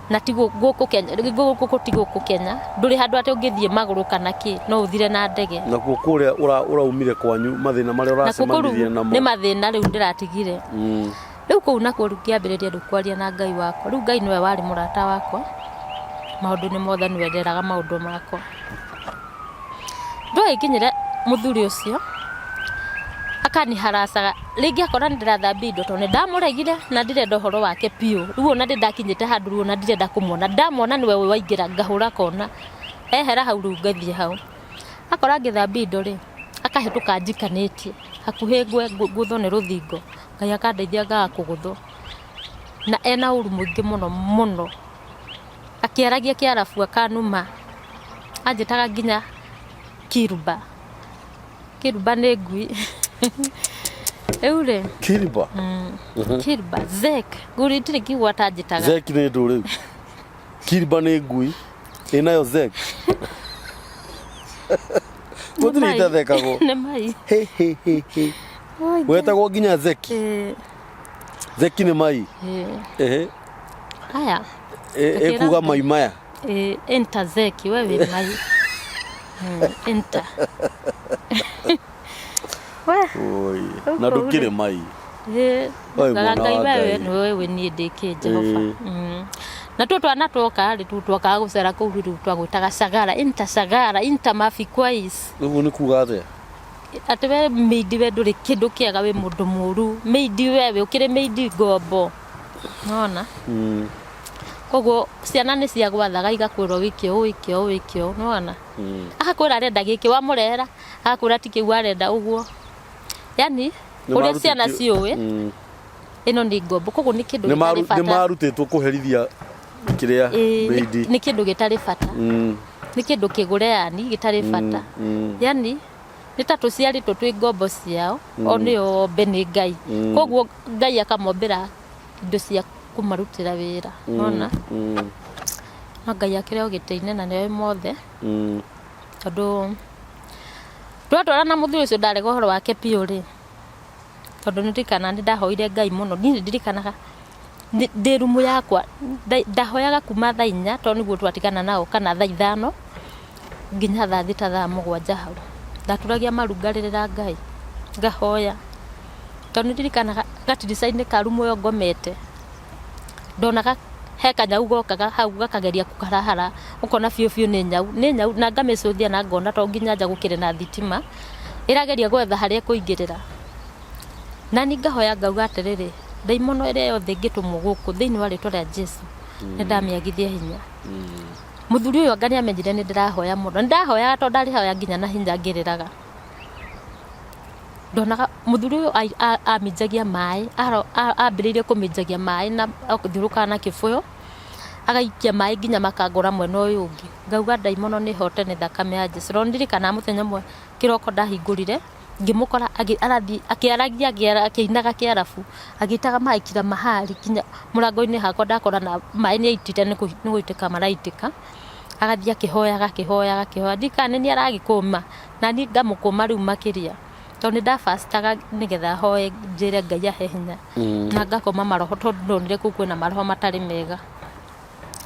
na ti gũkũ Kenya, gũkũ ti gũkũ Kenya, ndũrĩ handũ atĩ ũngĩthiĩ magũrũ kana kĩ, no ũthire na ndege. Nakuo kũrĩa ũraumire kwanyu mathĩna marĩa Nakuo kũu ũracemanirie namo. nĩ mathĩna rĩu ndĩratigire. Rĩu kũu nakuo rĩu ngĩambĩrĩria rĩu kwaria na Ngai wakwa. Rĩu Ngai nĩwe warĩ mũrata wakwa, maũndũ-inĩ mothe nĩwe nderaga maũndũ makwa. Ndwagĩkinyire mũthuri ũcio, akaniharacaga, rĩngĩ akona nĩ ndĩrathambia indo tondũ nĩ ndamũregire na ndirenda ũhoro wake biũ. Rĩu ona nĩ ndakinyĩte handũ rĩu ona ndirenda kũmuona, ndamuona nĩwe waingĩra ngahũra kona, ehera hau rĩu ngathiĩ hau. Akora ngĩthambia indo rĩ, akahĩtũka anjikanĩtie, hakuhĩ ngwe ngũthwo nĩ rũthingo. Ngai akandeithia ngaga kũgũthwo. Na ena ũru mũingĩ mũno mũno. Akĩaragia kĩarabu akanuma. Anjĩtaga nginya Kiruba. Kiruba nĩ ngui. Rĩu rĩ. Kiruba? Kiruba, Zek. Gũtirĩ kiugo atanjĩtaga. Zek nĩ ndũ rĩu. Kiruba nĩ ngui. Ĩnayo Zek. Gũtirĩ itathekagwo. Nĩ mai. He he he he. Oi, Wetagwo nginya Zeki. Ĩĩ. Zeki nĩ mai. Ĩĩ. Ehe. Haya. Ĩ- ĩkuga mai maya. Ĩĩ, enter Zeki we wĩ mai. Enter. We. Oi. Na ndũkĩrĩ mai. Ĩĩ, Oi, ngaga mwana Ngai wa wewe Ngai. nĩwe wĩ niĩ ndĩkĩ Jehova. Ĩĩ. Na tuo twana twoka rĩ tu twokaga gũcera kũu rĩu twagwĩtaga cagara inta cagara inta mabikwais. Ũguo nĩ kuga atĩa? Atĩ we mĩindi we ndũrĩ kĩndũ kĩega wĩ mũndũ mũru. Mĩindi wewe ũkĩrĩ mĩindi ngombo. Nona? Koguo ciana nĩ ciagwathaga igakwĩrwo wĩke ũũ wĩke ũũ wĩke ũũ nĩwona? Agakwĩra arenda gĩkĩ wamũrehera agakwĩra ti kĩu arenda ũguo. Yani ũrĩa ciana ciũĩ ĩno nĩ ngombo koguo nĩ kĩndũ Nĩ gĩtarĩ maru- nĩ bata. marutĩtwo kũherithia kĩrĩa Ĩĩ, mĩindi. nĩ kĩndũ gĩtarĩ bata. Nĩ kĩndũ kĩgũre yani gĩtarĩ bata. Yani nĩ ta tũciarĩtwo twĩ ngombo ciao o nĩo ombe nĩ Ngai. Koguo Ngai akamombĩra indo cia kũmarutĩra wĩra. Nona? No Ngai akĩrĩ o gĩtĩ-inĩ na nĩoĩ mothe. Tondũ twatwara na mũthuri ũcio ndarega ũhoro wake biũ rĩ, tondũ nĩ ndirikanaga nĩ ndahoire Ngai mũno. Niĩ nĩ ndirikanaga ndĩ rumu yakwa ndahoyaga kuma thaa 4 tondũ nĩguo twatigana nao kana thaa 5 nginya thaa 6 thaa 7 hau. Ndaturagia maru ngarĩrĩra Ngai ngahoya. Tondũ nĩ ndirikanaga gatirica-inĩ ka rumu ĩyo ngomete ndonaga he kanyau gokaga hau gakageria kũharahara ũkona biũ biũ nĩ nyau, nĩ nyau na ngamĩcũthia na ngona to nginya nja gũkĩrĩ na thitima ĩrageria gwetha harĩa ĩkũingĩrĩra. Na niĩ ngahoya ngauga atĩrĩrĩ, ndaimono ĩrĩa yothe ĩngĩtũmwo gũkũ thĩinĩ wa rĩtwa rĩa Jesu nĩ ndamĩagithia hinya. Mũthuri ũyũ anga nĩ amenyire nĩ ndĩrahoya mũno. Nĩ ndahoyaga tondũ ndarĩhoya nginya na hinya ngĩrĩraga. Ndonaga mũthuri ũyũ aminjagia maĩ, ambĩrĩirie kũminjagia maĩ na athiũrũrũkaga na kĩbũyũ, agaikia maĩ nginya makangora mwena ũyũ ũngĩ. Ngauga ndaimono nĩ hote nĩ thakame ya Jesu. No nĩ ndirikanaga mũthenya ũmwe kĩroko ndahingũrire, ngĩmũkora arathiĩ akĩaragia akĩinaga kĩarabu, agĩitaga maĩ kila mahali nginya mũrango-inĩ hakwa ndakora maĩ nĩ aitire nĩ gũitĩka maraitĩka. Agathiĩ akĩhoyaga akĩhoyaga akĩhoyaga, ndiũĩ kana nĩ niĩ aragĩkũma, na niĩ ngamũkũma rĩu makĩria. Tondũ nĩ ndabastaga nĩgetha hoe njĩre Ngai ahe hinya. Na ngakoma maroho tondũ ndonire kũu kwĩna maroho matarĩ mega.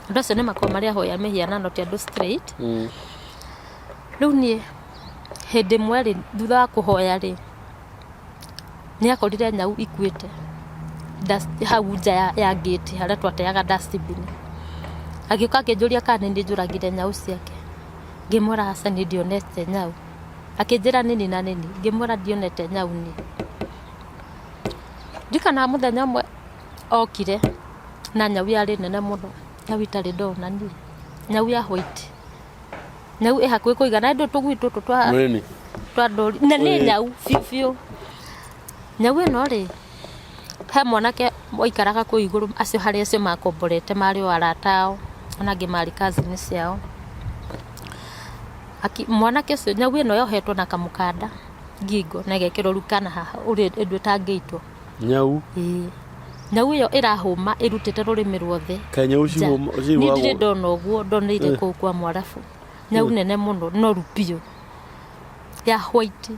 Andũ acio nĩ makoragwo marĩ ahoya mĩhianano ti andũ straight. Rĩu niĩ hĩndĩ ĩmwe rĩ, thutha wa kũhoya rĩ, nĩ akorire nyau ikuĩte hau nja ya gate harĩa twateaga dustbin. Agĩũka akĩnjũria kana nĩ niĩ njũragire nyau ciake. Ngĩmwĩra aca niĩ ndionete nyau. Akĩnjĩra nĩ niĩ na nĩ niĩ. Ngĩmwĩra ndionete nyau niĩ. Ndirikanaga mũthenya ũmwe okire na nyau yarĩ nene mũno, nyau itarĩ ndona niĩ, nyau ya white. Nyau ĩ hakuhĩ kũigana ĩndĩ tũgui tũtũ twa Mũrĩmi. twa ndũri na nĩ Ĩĩ. nyau biũ biũ. Nyau ĩno rĩ, he mwanake waikaraga kũu igũrũ acio harĩa acio makomborete marĩ o arata ao ona angĩ marĩ cousin ciao. Mwanake ũcio nyau ĩno yohetwo na kamũkanda ngingo na ĩgekĩrwo rukana haha ũrĩa ũndũ ĩtangĩitwo. Nyau. Ĩĩ. Nyau ĩyo ĩrahũma ĩrutĩte rũrĩmĩ ruothe. Kaĩ nyau nja. ciũmaga Niĩ ndirĩ ndona ũguo ndoneire kũu kwa Mwarabu. Nyau nene mũno noru biũ ya white.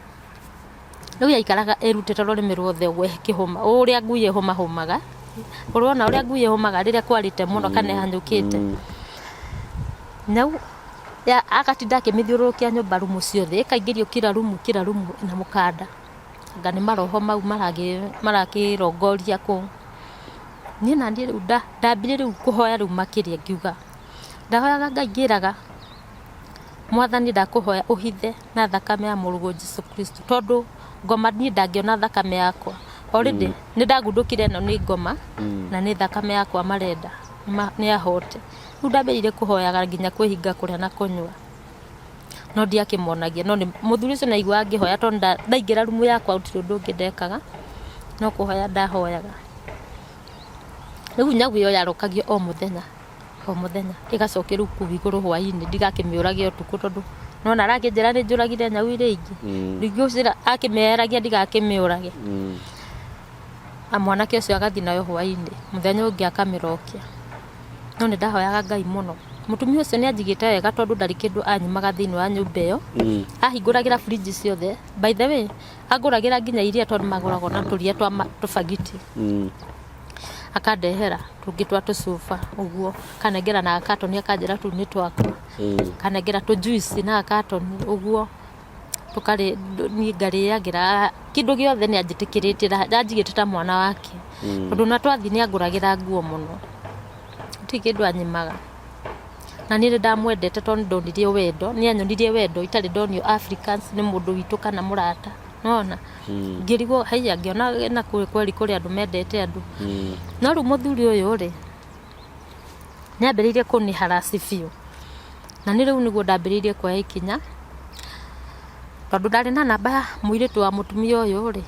Rĩu yaikaraga ĩrutĩte rũrĩmĩ ruothe ũguo ĩkĩhũma ũrĩa ngui ĩhũmahũmaga. Ũrona ũrĩa ngui ĩhũmaga rĩrĩa kwarĩte mũno kana ĩhanyũkĩte. Nyau agatinda akĩmĩthiũrũrũkia nyũmba rumu ciothe ĩkaingĩrio kila rumu kila rumu na mũkanda. Anga nĩ maroho mau marakĩrongoria kũu. Niĩ naniĩ rĩu ndambirie rĩu kũhoya rĩu makĩria ngiuga, ndahoyaga Ngai ngĩraga Mwathani ndakũhoya ũhithe na thakame ya mũrũguo Jesu Kristo, tondũ ngoma niĩ ndangĩona thakame yakwa. Already nĩ ndagundũkire ĩno nĩ ngoma na nĩ thakame yakwa marenda nĩ ahote. Rĩu ndambĩrĩirie kũhoyaga nginya kwĩhinga kũrĩa na kũnyua. No ndiakĩmonagia no mũthuri ũcio nĩ aiguaga ngĩhoya tondũ ndaingĩra rumu yakwa gũtirĩ ũndũ ũngĩ ndekaga no kũhoya ndahoyaga. Rĩu nyau ĩyo yarokagio o mũthenya o mũthenya ĩgacokio rĩu kũu igũrũ hwainĩ ndigakĩmĩũrage ũtukũ tondũ nĩwona arakĩnjĩra nĩ njũragire nyau iria ingĩ. Rĩngĩ akĩmĩeheragia ndigakĩmĩũrage. Na mwanake ũcio agathiĩ nayo hwainĩ mũthenya ũngĩ akamĩrokia. No nĩ ndahoyaga Ngai mũno. Mũtumia ũcio nĩ anjigĩte wega tondũ ndarĩ kĩndũ anyimaga thĩinĩ wa nyũmba ĩyo. Ahingũragĩra fridge ciothe. By the way, angũragĩra nginya iria tondũ magũragwo na tũria twa tũbagiti. Akandehera tũngĩ twa tũcuba ũguo, akanengera na gakatoni akanjĩra tũu nĩ twakwa. Akanengera tũ juice na gakatoni ũguo, tũkarĩ niĩ ngarĩagĩra. Kĩndũ gĩothe nĩ anjĩtĩkĩrĩtie na anjigĩte ta mwana wake. Tondũ ona twathiĩ nĩ angũragĩra nguo mũno, gũtirĩ kĩndũ anyimaga. Na niĩ nĩ ndamwendete tondũ nĩ ndonirio wendo, nĩ anyonirie wendo itarĩ ndonio Africans nĩ mũndũ witũ kana mũrata. Nĩwona? Ngĩrigwo haiya ngĩona na kweli kũrĩ andũ mendete andũ. No rĩu mũthuri ũyũ rĩ, nĩ ambĩrĩirie kũnĩ harass biũ. Na niĩ rĩu nĩguo ndambĩrĩirie kuoya ikinya, tondũ ndarĩ na namba ya mũirĩtu wa mũtumia ũyũ rĩ,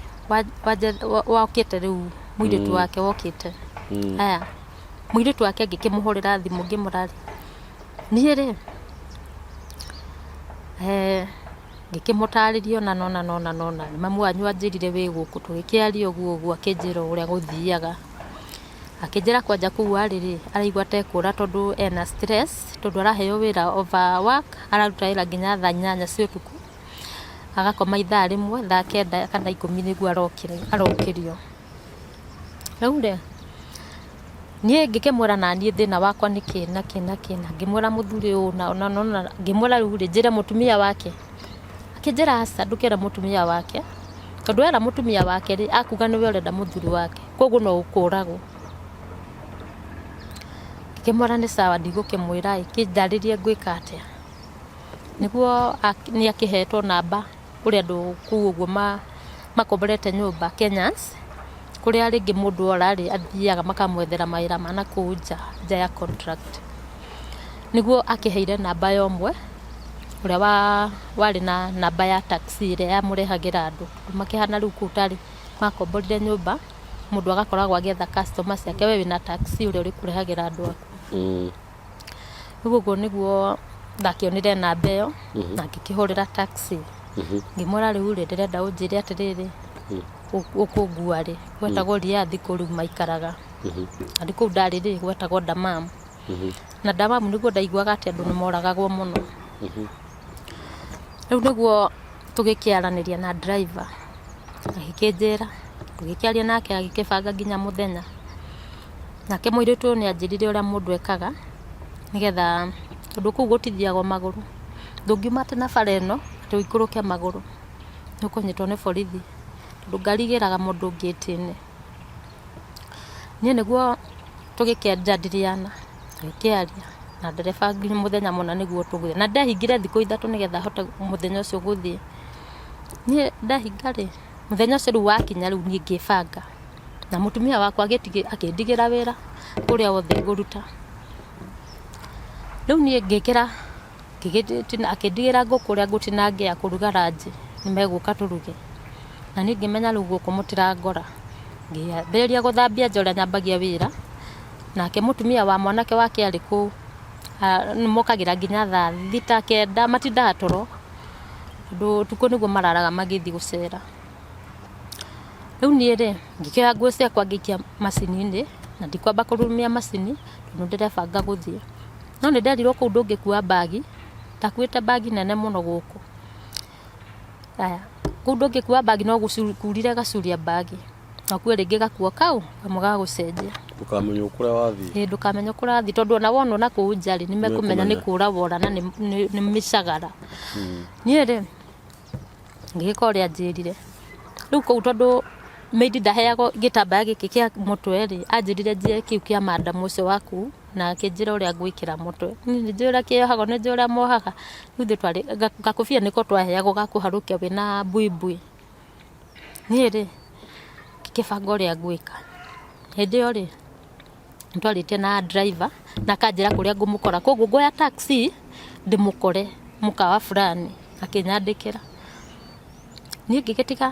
wokĩte rĩu mũirĩtu wake wokĩte. Haya, mũirĩtu wake ngĩkĩmũhũrĩra thimũ ngĩmwĩra rĩ, niĩ rĩ, Ngĩkĩmũtarĩria ũna na ũna na ũna na ũna, mamu wanyu anjĩrire wĩ gũkũ, tũgĩkĩaria ũguo ũguo akĩnjĩra ũrĩa gũthiaga. Akĩnjĩra kwanja kũu arĩ rĩ, araigua ta ekũra tondũ ena stress, tondũ araheo wĩra over work, araruta wĩra nginya thaa 8 cia ũtukũ, agakoma ithaa 1, thaa 9 kana 10 nĩguo arokĩrio. Rĩu rĩ, Niĩ ngĩkĩmwĩra naniĩ thĩna wakwa nĩ kĩ na kĩ na kĩ na ngĩmwĩra mũthuri ũyũ na na na na ngĩmwĩra rĩu rĩ njĩre mũtumia wake, akĩnjĩra aca ndũkere mũtumia wake, tondũ wera mũtumia wake rĩ akuga nĩwe ũrenda mũthuri wake koguo no ũkũragwo. Ngĩkĩmwĩra nĩ sawa ndigũkĩmwĩra ĩ kĩndarĩrie ngwĩka atĩa. Nĩguo nĩ akĩhetwo namba kũrĩ andũ kũu ũguo makomborete nyũmba Kenyans, kũrĩa rĩngĩ mũndũ ora rĩ, athiaga makamwethera mawĩra ma nakũu nja, nja ya contract. Nĩguo akĩheire namba ya ũmwe, ũrĩa warĩ na namba ya taxi ĩrĩa yamũrehagĩra andũ. Makĩhana rĩu kũu tarĩ makomborire nyũmba, mũndũ agakoragwo agĩetha customer ciake, we wĩna taxi ũrĩa ũrĩkũrehagĩra andũ aku. Rĩu ũguo nĩguo ndakĩonire namba ĩyo na ngĩkĩhũrĩra taxi. Ngĩmwĩra rĩu rĩ, ndĩrenda ũnjĩre atĩrĩrĩ, ũkũngua rĩ? Gwetagwo Riyadh kũu rĩu maikaraga. Na kũu ndarĩ rĩ, gwetagwo Dammam. Na Dammam nĩguo ndaiguaga atĩ andũ nĩ moragagwo mũno. Rĩu nĩguo tũgĩkĩaranĩria na driver, agĩkĩnjĩra, tũgĩkĩaria nake agĩkĩbanga nginya mũthenya. Nake mũirĩtu ũyũ nĩ anjĩrire ũrĩa mũndũ ekaga, nĩgetha tondũ kũu gũtithiagwo magũrũ, ndũngiuma atĩ na bara ĩno atĩ ũikũrũke magũrũ, nĩ ũkũnyitwo nĩ borithi, tondũ ngari ĩgĩraga mũndũ ngĩti-inĩ. Niĩ nĩguo tũgĩkĩanjadiliana, tũgĩkĩaria na ndereba nginya mũthenya mũna nĩguo tũgũthiĩ, na ndehingire thikũ 3 nĩgetha hote mũthenya ũcio gũthiĩ. Niĩ ndehinga rĩ, mũthenya ũcio rĩu wakinya rĩu niĩ ngĩbanga. Na mũtumia wakwa akĩndigĩra wĩra ũrĩa wothe ngũruta. Rĩu niĩ ngĩkĩra, akĩndigĩra ngũkũ ũrĩa ngũtinangia ya kũruga ranji, nĩmegũka tũruge. Na niĩ ngĩmenya rĩu gũkũ mũtirangora. Ngĩambĩrĩria gũthambia nja ũrĩa nyambagia wĩra, nake mũtumia wa mwanake wake arĩ kũu, nĩmokagĩra nginya thaa 6, 9, matindaga toro, tondũ ũtukũ nĩguo mararaga magĩthiĩ gũcera. Rĩu niĩ rĩ, ngĩkĩoya nguo ciakwa ngĩikia macini-inĩ, na ndikwamba kũrurumia macini, tondũ ndĩrebanga gũthiĩ. No nĩ nderirwo kũu ndũngĩkua mbagi, ndakuĩte mbagi nene mũno gũkũ. Haya, kũu ndũngĩkua mbagi no gũkurire gacuria mbagi, na ũkue rĩngĩ gakuo kau, kamwe ga gũcenjia. Ndũkamenywo kũrĩa wathiĩ. Ĩĩ ndũkamenywo kũrĩa wathiĩ tondũ ona wonwo na kũu nja rĩ, nĩ mekũmenya nĩ kũra wora na nĩ mĩcagara. Niĩ rĩ, Ngĩgĩka ũrĩa anjĩrire. Rĩu kũu tondũ maid ndaheagwo gĩtambaya gĩkĩ kĩa mũtwe rĩ, anjĩrire njiye kĩu kĩa madam ũcio wa kũu, na akĩnjĩra ũrĩa ngwĩkĩra mũtwe. Niĩ nĩ njũĩ ũrĩa kĩohagwo, nĩ njũĩ ũrĩa mohaga. Rĩu ithuĩ twarĩ, gakobia nĩko twaheagwo ga kũharũkia wĩna buibui. Niĩ rĩ, ngĩkĩbanga ũrĩa ngwĩka. Hĩndĩ ĩyo rĩ, nĩtwarĩtie na driver na akanjĩra kũrĩa ngũmũkora koguo ngwoya taxi ndĩmũkore mũkawa fulani akĩnyandĩkĩra. Niĩ ngĩgĩtiga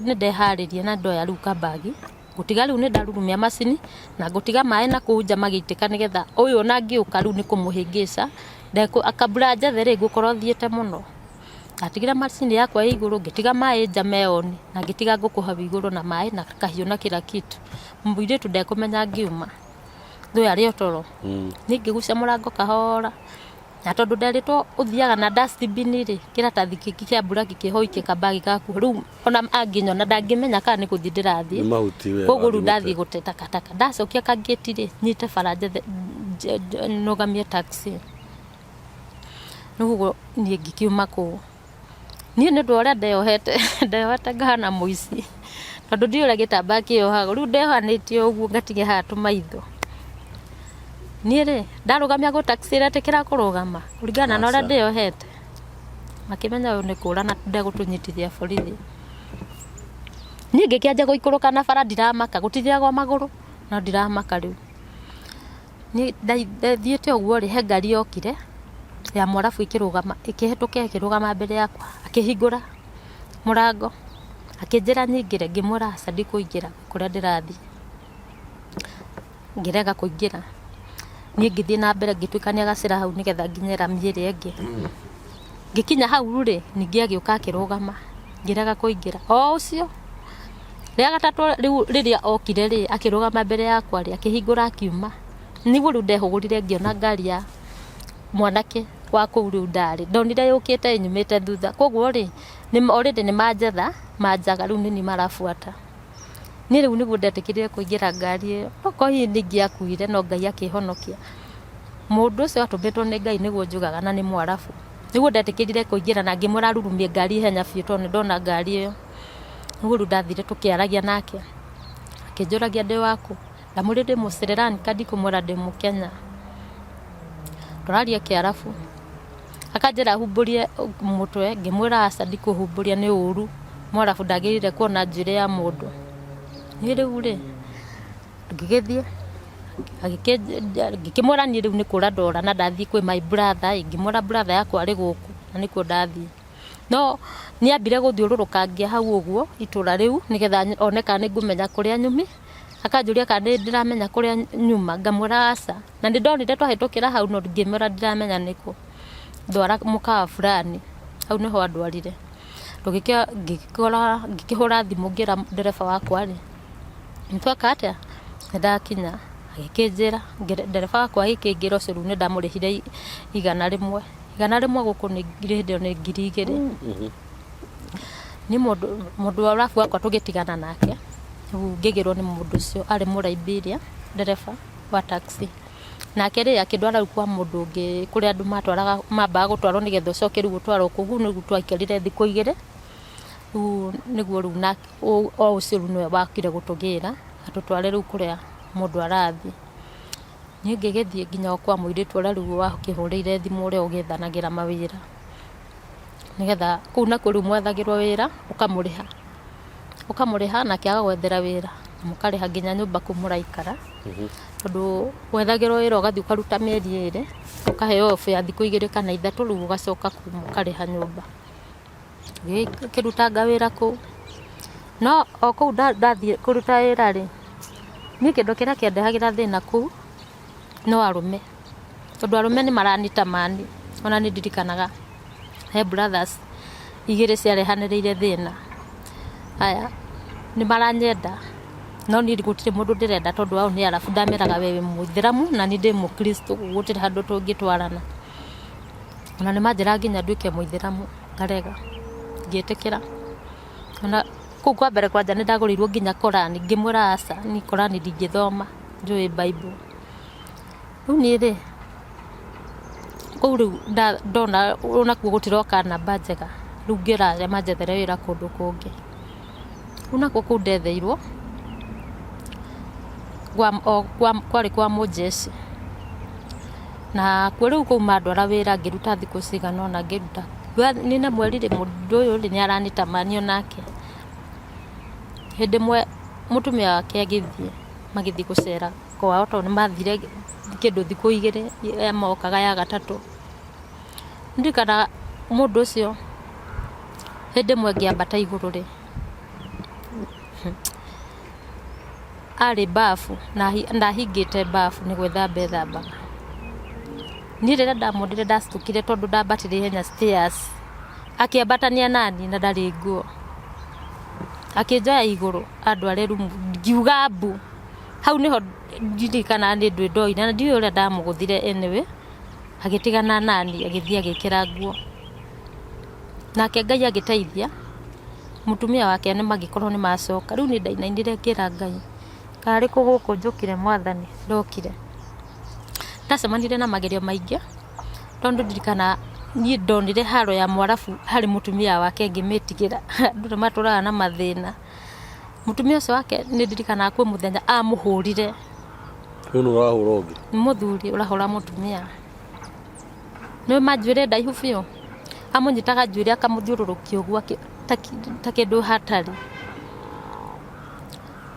nĩndeharĩria na ndoya rĩu kambagi, ngũtiga rĩu nĩndarurumia macini na ngũtiga maĩ nakũu nja magĩitĩka nĩgetha ũyũ ona angĩũka rĩu nĩkũmũhĩngĩca kabla njethe rĩ ngũkorwo thiĩte mũno. Ndatigire macini yakwa ĩ igũrũ ngĩtiga maĩ nja me on na ngĩtiga ngũkũ hau igũrũ na maĩ na kahiũ na kila kitu. Mũirĩtu ndekũmenya ngiuma, thũ arĩ o toro. Niĩ ngĩgucia mũrango kahora. Na tondũ nderĩtwo ũthiaga na dustbin rĩ, kĩratathi kĩngĩ kĩa mburaki kĩho ũikie kabagi gaku. Rĩu ona angĩnyona ndangĩmenya kana nĩ gũthiĩ ndĩrathiĩ. Nĩ mahuti we Koguo rĩu wathiĩ ndathiĩ gũte takataka. Ndacokia kangĩti rĩ, nyite bara njethe nũgamie taxi. Rĩu ũguo niĩ ngĩkiuma kũu. Niĩ nĩ ũndũ wa ũrĩa ndeyohete, ndeyohete ngahana mũici, tondũ ndiũĩ ũrĩa gĩtambaya kĩohagwo, rĩu ndeyohanĩtie ũguo ngatigia haha tũmaitho. Niĩ rĩ, ndarũgamia gũ taxi ĩretĩkĩra kũrũgama kũringana na ũrĩa Aca. ndĩyohete? Makĩmenya ũyũ nĩ kũra na ndegũtũnyitithia borithi. Niĩ ngĩkĩanjia gũikũrũka na bara ndiramaka, gũtithiagwo magũrũ, no ndiramaka rĩu. Niĩ ndathiĩte ũguo rĩ, he ngari yokire ya mwarabu ĩkĩrũgama, ĩkĩhĩtũka ĩkĩrũgama mbere yakwa, akĩhingũra mũrango, akĩnjĩra nyingĩre, ngĩmwĩra aca ndikũingĩra kũrĩa ndĩrathiĩ. Ngĩrega kũingĩra. Niĩ ngĩthiĩ na mbere ngĩtuĩkania gacĩra hau nĩgetha nginye rami ĩrĩa ĩngĩ. Ngĩkinya hau rĩ, ningĩ agĩũka akĩrũgama, ngĩrega kũingĩra. O ũcio, rĩa gatatũ rĩu rĩrĩa okire rĩ, akĩrũgama mbere yakwa rĩ, akĩhingũra akiuma. Nĩguo rĩu ndehũgũrire ngĩona ngari ya mwanake wa kũu rĩu ndarĩ. Ndonire yũkĩte ĩnyumĩte thutha. Koguo rĩ, already nĩ manjetha, manjaga rĩu nĩniĩ marabuata. Niĩ rĩu nĩguo ndetĩkĩrire kũingĩra ngari ĩyo, okorwo hihi nĩ ingĩakuire no Ngai akĩhonokia. Mũndũ ũcio atũmĩtwo nĩ Ngai nĩguo njugaga na nĩ mwarabu. Nĩguo ndetĩkĩrire kũingĩra na ngĩmwĩra arurumie ngari ihenya biũ tondũ nĩ ndona ngari ĩyo. Nĩguo rĩu ndathire tũkĩaragia nake, akĩnjũragia ndĩ wakũ, ndamwĩrire ndĩ mũ Sri Lanka ndikũmwĩra ndĩ mũkenya. Tũraria kĩarabu. Akanjĩra humbũrie mũtwe, ngĩmwĩra aca ndikũhumbũria nĩ ũru, mwarabu ndagĩrĩire kuona njuĩrĩ ya mũndũ. Niĩ rĩu rĩ, ngĩgĩthiĩ, ngĩkĩmwĩra niĩ rĩu nĩ kũra ndora na ndathiĩ kwĩ my brother ĩ, ngĩmwĩra brother yakwa arĩ gũkũ na nĩkuo ndathiĩ. No nĩ ambire gũthiũrũrũkangia hau ũguo itũra rĩu nĩgetha one kana nĩ ngũmenya kũrĩa nyumĩte, akanjũria kana nĩ ndĩramenya kũrĩa nyuma, ngamwĩra aca. Na nĩ ndonire twahĩtũkĩra hau no ngĩmwĩra ndiramenya nĩkũ. Ndwara mũkawa fulani, hau nĩho andwarire. Ngĩkora ngĩkĩhũra thimũ ngĩra ndereba wakwa rĩ, nĩ tweka atĩa, nĩ ndakinya. Agĩkĩnjĩra, ndereba wakwa agĩkĩnjĩra ũcio rĩu nĩ ndamũrĩhire 100. 100 gũkũ nĩ hĩndĩ ĩyo nĩ 2000. Niĩ mũndũ wa ũrabu wakwa tũgĩtigana nake, rĩu ngĩgĩrwo nĩ mũndũ ũcio arĩ mũraibiria ndereba. wa taxi. Nake rĩ akĩndwara rĩu kwa mũndũ ũngĩ kũrĩa andũ matwaraga mambaga gũtwarwo nĩgetha ũcoke rĩu ũtwarwo kũu. Kũu nĩguo twaikarire thikũ igĩrĩ, rĩu nĩguo rĩu o ũcio rĩu nĩwe wakire gũtũgĩra atũtware rĩu kũrĩa mũndũ arathiĩ. Niĩ ngĩgĩthiĩ nginya o kwa mũirĩtu ũrĩa rĩu wakĩhũrĩire thimũ ũrĩa ũgĩethanagĩra mawĩra, nĩgetha kũu nakuo rĩu mwethagĩrwo wĩra ũkamũrĩha. Ũkamũrĩha nake agagwethera wĩra, na mũkarĩha nginya nyũmba kũu mũraikara, tondũ wethagĩrwo wĩra ũgathiĩ ũkaruta mĩeri ĩrĩ, ũkaheo off ya thikũ igĩrĩ kana ithatũ, rĩu ũgacoka kũu mũkarĩha nyũmba. Ngĩkĩrutanga wĩra kũu, no o kũu ndathiĩ kũruta wĩra rĩ, niĩ kĩndũ kĩrĩa kĩandehagĩra thĩna kũu, no arũme, tondũ arũme nĩ maranitamani, ona nĩ ndirikanaga he brothers igĩrĩ ciarehanĩrĩire thĩna, aya nĩ maranyenda no niĩ gũtirĩ mũndũ ndĩrenda tondũ ao nĩ arabu ndameraga we wĩ mũithĩramu na niĩ ndĩ mũkristo gũtirĩ handũ tũngĩtwarana. Ona nĩ manjĩraga nginya nduĩke mũithĩramu ngarega, ngĩtĩkĩra. Ona kũu kwa mbere kwanja nĩ ndagũrĩirwo nginya korani ngĩmwĩra aca niĩ korani ndingĩthoma njũĩ bible. Rĩu niĩ rĩ, kũu rĩu ndona onakuo gũtiroka namba njega, rĩu ngĩra arĩa manjethere wĩra kũndũ kũngĩ. Rĩu nakuo kũu ndetheirwo, kwarĩ kwa mũnjeci. Na kuo rĩu kũu mandwara wĩra ngĩruta thikũ cigana ũna ngĩruta. Nina mweri rĩ, mũndũ ũyũ rĩ, nĩ aranitamani onake. Hĩndĩ ĩmwe mũtumia wake agĩthiĩ, magĩthiĩ gũcera kwao tondũ nĩ mathire kĩndũ thikũ igĩrĩ mokaga ya gatatũ. Ndirikanaga mũndũ ũcio hĩndĩ ĩmwe ngĩambata igũrũ rĩ, arĩ bafu na ndahingĩte bafu nĩ gwĩthamba ethambaga. Niĩ rĩrĩa ndamuonire ndacukire tondũ ndambatire ihenya stairs, akĩambatania naniĩ na ndarĩ nguo. Akĩnjoya igũrũ andware rumu ngiuga mbu. Hau nĩho ndirikanaga nĩ ndwĩ ndoire na ndiũĩ ũrĩa ndamũgũthire anyway. Agĩtigana nani, agĩthiĩ agĩkĩra nguo. Nake Ngai agĩteithia, mũtumia wake nĩ magĩkorwo nĩ macoka. Rĩu niĩ ndainainire ngĩra Ngai, karĩ kũ gũkũ njũkire mwathani, ndokire. Ndacemanirie na magerio maingĩ, tondũ ndirikanaga niĩ ndonire haro ya mwarabu harĩ mũtumia wake ngĩmĩtigĩra. Andũ nĩ matũraga na mathĩna. Mũtumia ũcio wake nĩ ndirikanaga kwĩ mũthenya amũhũrire. Rĩu nũ ũrahũra ũngĩ? Nĩ mũthuri ũrahũra mũtumia. Nĩ ma njuĩrĩ ndaihu biũ? Amũnyitaga njuĩrĩ akamũthiũrũrũkia ũguo ta kĩndũ hatarĩ.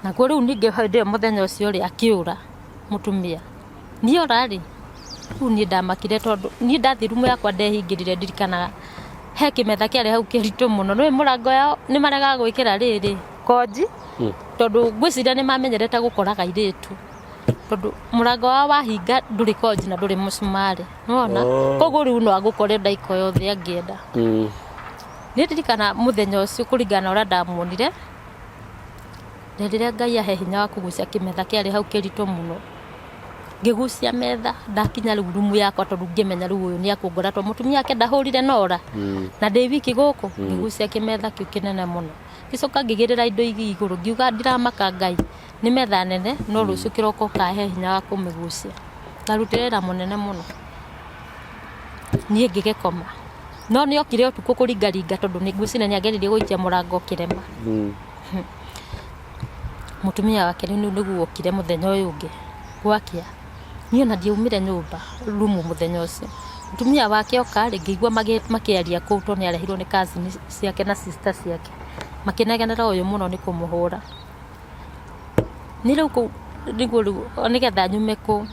Naguo rĩu ningĩ hĩndĩ ĩyo mũthenya ũcio rĩ, akĩũra mũtumia. Niĩ ora rĩ, rĩu niĩ ndamakire tondũ niĩ ndathiĩ rumu yakwa ndehingĩrire ndirikanaga he kĩmetha kĩarĩ hau kĩritũ mũno. Nĩũĩ mũrango yao nĩ maregaga gwĩkĩra rĩrĩ, konji, tondũ ngwĩciria nĩ mamenyerete gũkoraga airĩtu. Tondũ mũrango wao wahinga ndũrĩ konji na ndũrĩ mũcumarĩ, nĩwona? Koguo rĩu no agũkore ndagĩka o yothe angĩenda. Niĩ ndirikanaga mũthenya ũcio kũringana na ũrĩa ndamuonire, nderire Ngai ahe hinya wa kũgucia kĩmetha kĩarĩ hau kĩritũ mũno. Ngĩgucia metha ndakinya rĩu rumu yakwa tondũ ngĩmenya rĩu ũyũ nĩ akũngora tondũ mũtumia wake ndahũrire na ora na ndĩ wiki gũkũ. Ngĩgucia kĩmetha kĩu kĩnene mũno. Ngĩcoka ngĩigĩrĩra indo iria igũrũ ngiuga ndiramaka Ngai nĩ metha nene no rũciũ kĩroko ũkahe hinya wa kũmĩgucia. Ndarutire wĩra mũnene mũno. Niĩ ngĩgĩkoma. No nĩ okire ũtukũ kũringaringa tondũ ngwĩciria nĩ ageririe gũikia mũrango ũkĩrema. Mũtumia wake rĩu nĩguo okire mũthenya ũyũ ũngĩ gwakĩa. Niĩ ona ndiaumire nyũmba rumu mũthenya ũcio. Mũtumia wake oka rĩ, ngĩigua makĩaria kũu tondũ nĩ arehirwo nĩ cousin ciake na sister ciake. Makĩnegenera ũyũ mũno nĩ kũmũhũra. Niĩ rĩu kũu nĩguo rĩu nĩgetha nyume kũu,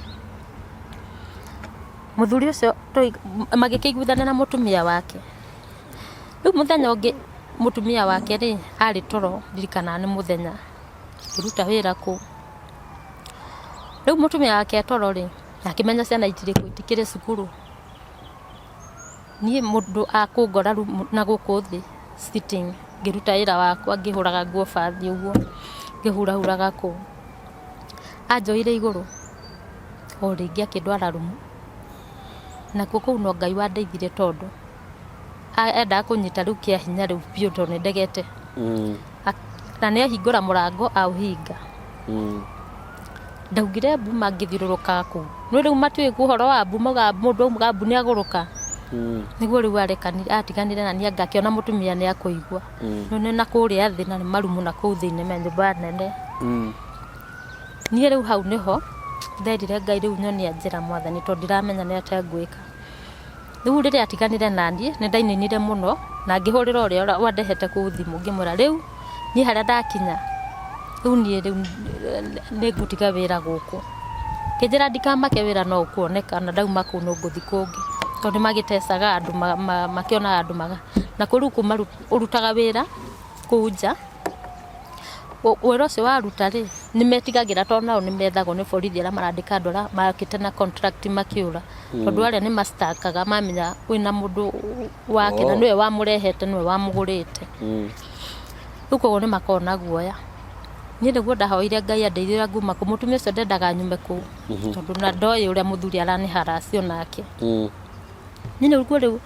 mũthuri ũcio magĩkĩiguithania na mũtumia wake. Rĩu mũthenya ũngĩ mũtumia wake rĩ, arĩ toro ndirikanaga nĩ mũthenya, akĩruta wĩra kũu. Rĩu mũtumia wake e toro rĩ, akĩmenya ciana itirĩ kũu, itikĩrĩ cukuru. Niĩ mũndũ akũngora na gũkũ thĩ sitting ngĩruta wĩra wakwa ngĩhũraga nguo bathi ũguo, ngĩhurahuraga kũu. Anjoire igũrũ o rĩngĩ akĩndwara rumu, nakuo kũu no Ngai wandeithirie tondũ endaga kũnyita rĩu kĩa hinya rĩu biũ tondũ nĩ ndegete. Na nĩ ahingũra mũrango aũhinga. Ndaugire mbu mangĩthiũrũrũkaga kũu. No rĩu matiũĩ ũhoro wa mbu maugaga mũndũ auga mbu nĩ agũrũka. Nĩguo rĩu arekanire atiganire na niĩ anga akĩona mũtumia nĩ akũigua. Rĩu nĩ na kũrĩa thĩ na nĩ marumu na kũu thĩinĩ me nyũmba nene. Niĩ rĩu hau nĩho nderire Ngai rĩu nyonia njĩra mwathani tondũ ndiramenya nĩ atĩa ngwĩka. Rĩu rĩrĩa atiganire naniĩ, nĩ ndainainire mũno na ngĩhũrĩra ũrĩa wandehete kũu thimũ ngĩmwĩra rĩu niĩ harĩa ndakinya, rĩu niĩ rĩu nĩ ngũtiga wĩra gũkũ. Akĩnjĩra ndikamake wĩra no ũkuoneka na ndauma kũu no ngũthiĩ kũngĩ. Tondũ nĩ magĩtecaga andũ makĩonaga andũ na kũu rĩu ũrutaga wĩra kũu nja. Wĩra ũcio waruta rĩ, nĩ metigagĩra tondũ nao nĩ methagwo nĩ borithi arĩa marandĩka andũ arĩa mokĩte na contract makĩũra. Tondũ arĩa nĩ ma stuck aga mamenya wĩna mũndũ wake na nĩwe wamũrehete nĩwe wamũgũrĩte. Rĩu koguo nĩ makoragwo na guoya. Niĩ nĩguo ndahoire Ngai andeithie ũrĩa nguma kũu. Mũtumia ũcio ndendaga nyume kũu tondũ ona ndoĩ ũrĩa mũthuri arani harass onake. Niĩ nĩguo rĩu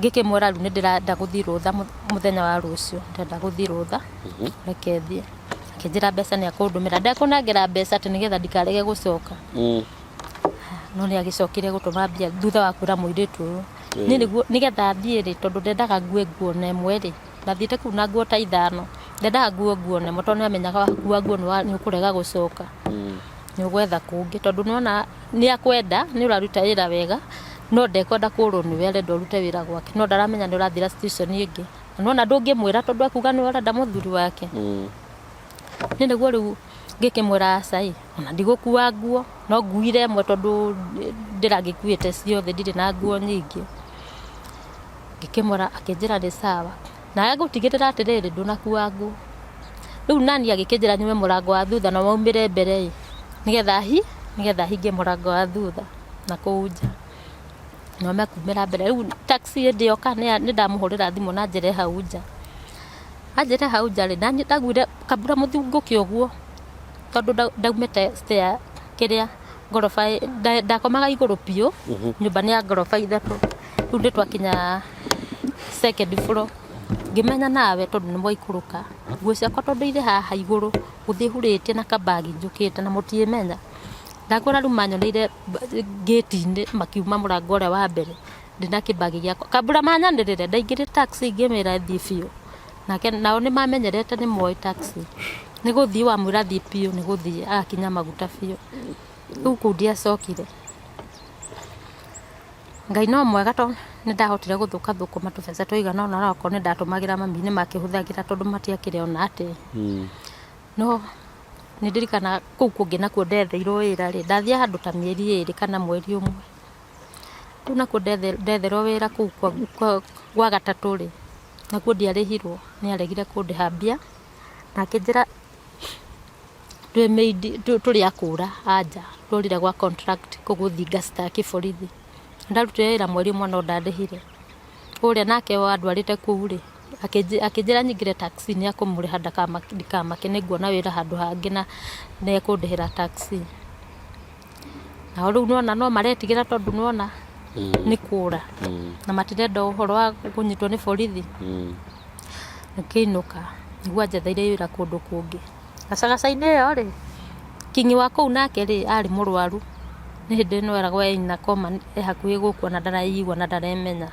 ngĩkĩmwĩra rĩu nĩ ndĩrenda gũthiĩ rũtha mũthenya wa rũciũ, ndĩrenda gũthiĩ rũtha, reke thiĩ. Akĩnjĩra mbeca nĩ akũndũmĩra, ndekũnengera mbeca atĩ nĩgetha ndikarege gũcoka. No nĩ agĩcokire gũtũma mbia thutha wa kwĩra mũirĩtu ũyũ. Niĩ nĩguo nĩgetha thiĩ rĩ, tondũ ndendaga ngue nguo ona ĩmwe rĩ, ndathiĩte kũu na nguo ta ithano, ndendaga ngue nguo ona ĩmwe tondũ nĩ amenyaga wakua nguo nĩ ũkũrega gũcoka. Nĩ ũgwetha kũngĩ tondũ nĩ wona nĩ akwenda nĩ ũraruta wĩra wega no ndekwenda kũrwo nĩwe arenda ũrute wĩra gwake no ndaramenya nĩ ũrathira situation ĩngĩ. Na nĩwona ndũngĩmwĩra tondũ akuga nĩwe ũrenda mũthuri wake. Niĩ nĩguo rĩu ngĩkĩmwĩra aca ĩ, ona ndigũkua nguo no nguire ĩmwe tondũ ndĩragĩkuĩte ciothe ndirĩ na nguo nyingĩ. Ngĩkĩmwĩra akĩnjĩra nĩ sawa. Na egũtigĩrĩra atĩrĩrĩ ndũnakua nguo. Rĩu nani agĩkĩnjĩra nyume mũrango wa thutha na maumĩre mbere ĩ, nĩgetha hi, nĩgetha hinge mũrango wa thutha na kũu nja. Nao mekumĩra mbere. Rĩu taxi hĩndĩ yoka nĩ ndamũhũrĩra thimũ na anjĩre hau nja. Anjĩre hau nja rĩ, naniĩ ndaiguire kambura mũthungũke ũguo tondũ ndaumĩte stair kĩrĩa. Ngoroba ndakomaga igũrũ biũ, nyũmba nĩ ya ngoroba ithatũ. Rĩu nĩ twakinya second floor, ngĩmenya nawe tondũ nĩ mwaikũrũka, nguo ciakwa tondũ irĩ haha igũrũ, ngũthiĩ hurĩtie na kabagi njũkĩte na mũtiĩmenya. Ndakwĩra rĩu manyoneire ngĩti-inĩ makiuma mũrango ũrĩa wa mbere ndĩna kĩbagi gĩakwa. Kambura manyanĩrĩre, ndaingĩrire taxi ngĩmĩra ĩthiĩ biũ. Nake nao nĩ mamenyerete nĩ moĩ taxi. Nĩ gũthiĩ wamwĩra thiĩ biũ nĩ gũthiĩ agakinya maguta biũ. Rĩu kũu ndiacokire. Ngai no mwega tondũ nĩ ndahotire gũthũka thũkũma tũbeca tũigana ũna onakorwo nĩ ndatũmagĩra mami nĩ makĩhũthagĩra tondũ matiakĩrĩ ona atĩa. No nĩ ndirikanaga kũu kũngĩ nakuo ndetheirwo wĩra rĩ, ndathiaga handũ ta mĩeri ĩrĩ kana mweri ũmwe. Kũu nakuo ndetherwo wĩra kũu gwa gatatũ rĩ, nakuo ndiarĩhirwo nĩ aregire kũndĩha mbia. Na akĩnjĩra twĩ maid tũrĩ a kũra anja, tworire gwa contract kũu gũthiĩ ngacitaki borithi. Ndarutire wĩra mweri ũmwe no ndandĩhire. Ũrĩa nake wandwarĩte kũu rĩ, akĩnjĩra nyingĩre taxi nĩ ekũmũrĩha ndikamake nĩ nguona wĩra handũ hangĩ na nĩ ekũndĩhĩra taxi. Nao rĩu nĩwona no maretigĩra tondũ nĩwona nĩ kũra na matirenda ũhoro wa kũnyitwo nĩ borithi. Ngĩinũka nĩguo anjetheire wĩra kũndũ kũngĩ. Gacagaca-inĩ ĩyo rĩ, kinyi wa kũu nake rĩ, arĩ mũrwaru, nĩ hĩndĩ ĩno eragwo ena koma e hakuhĩ gũkua na ndaraigua na ndaremenya.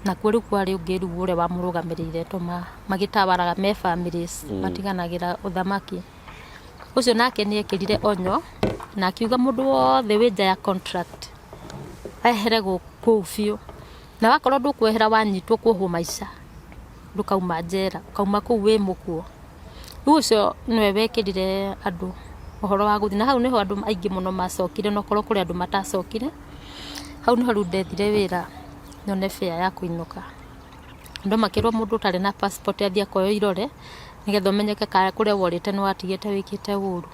Nakuo rĩu kwarĩ ũngĩ rĩu ũrĩa wamũrũgamĩrĩire tondũ magĩtawaraga me families, matiganagĩra ũthamaki. Ũcio nake nĩ ekĩrire onyo na akiuga mũndũ wothe wĩ nja ya contract ehere kũu biũ. Na wakorwo ndũkwehera wanyitwo kuohwo maica ndũkauma njera, ũkauma kũu wĩ mũkuo. Rĩu ũcio nĩwe wekĩrire andũ ũhoro wa gũthiĩ, na hau nĩho andũ aingĩ mũno macokire na okorwo kũrĩ andũ matacokire. Hau nĩho rĩu ndethire wĩra nyone fare ya kũinũka. Andũ makĩrwo mũndũ ũtarĩ na passport athiĩ akoywo irore nĩgetha ũmenyeke kana kũrĩa worĩte nĩ watigĩte wĩkĩte ũru.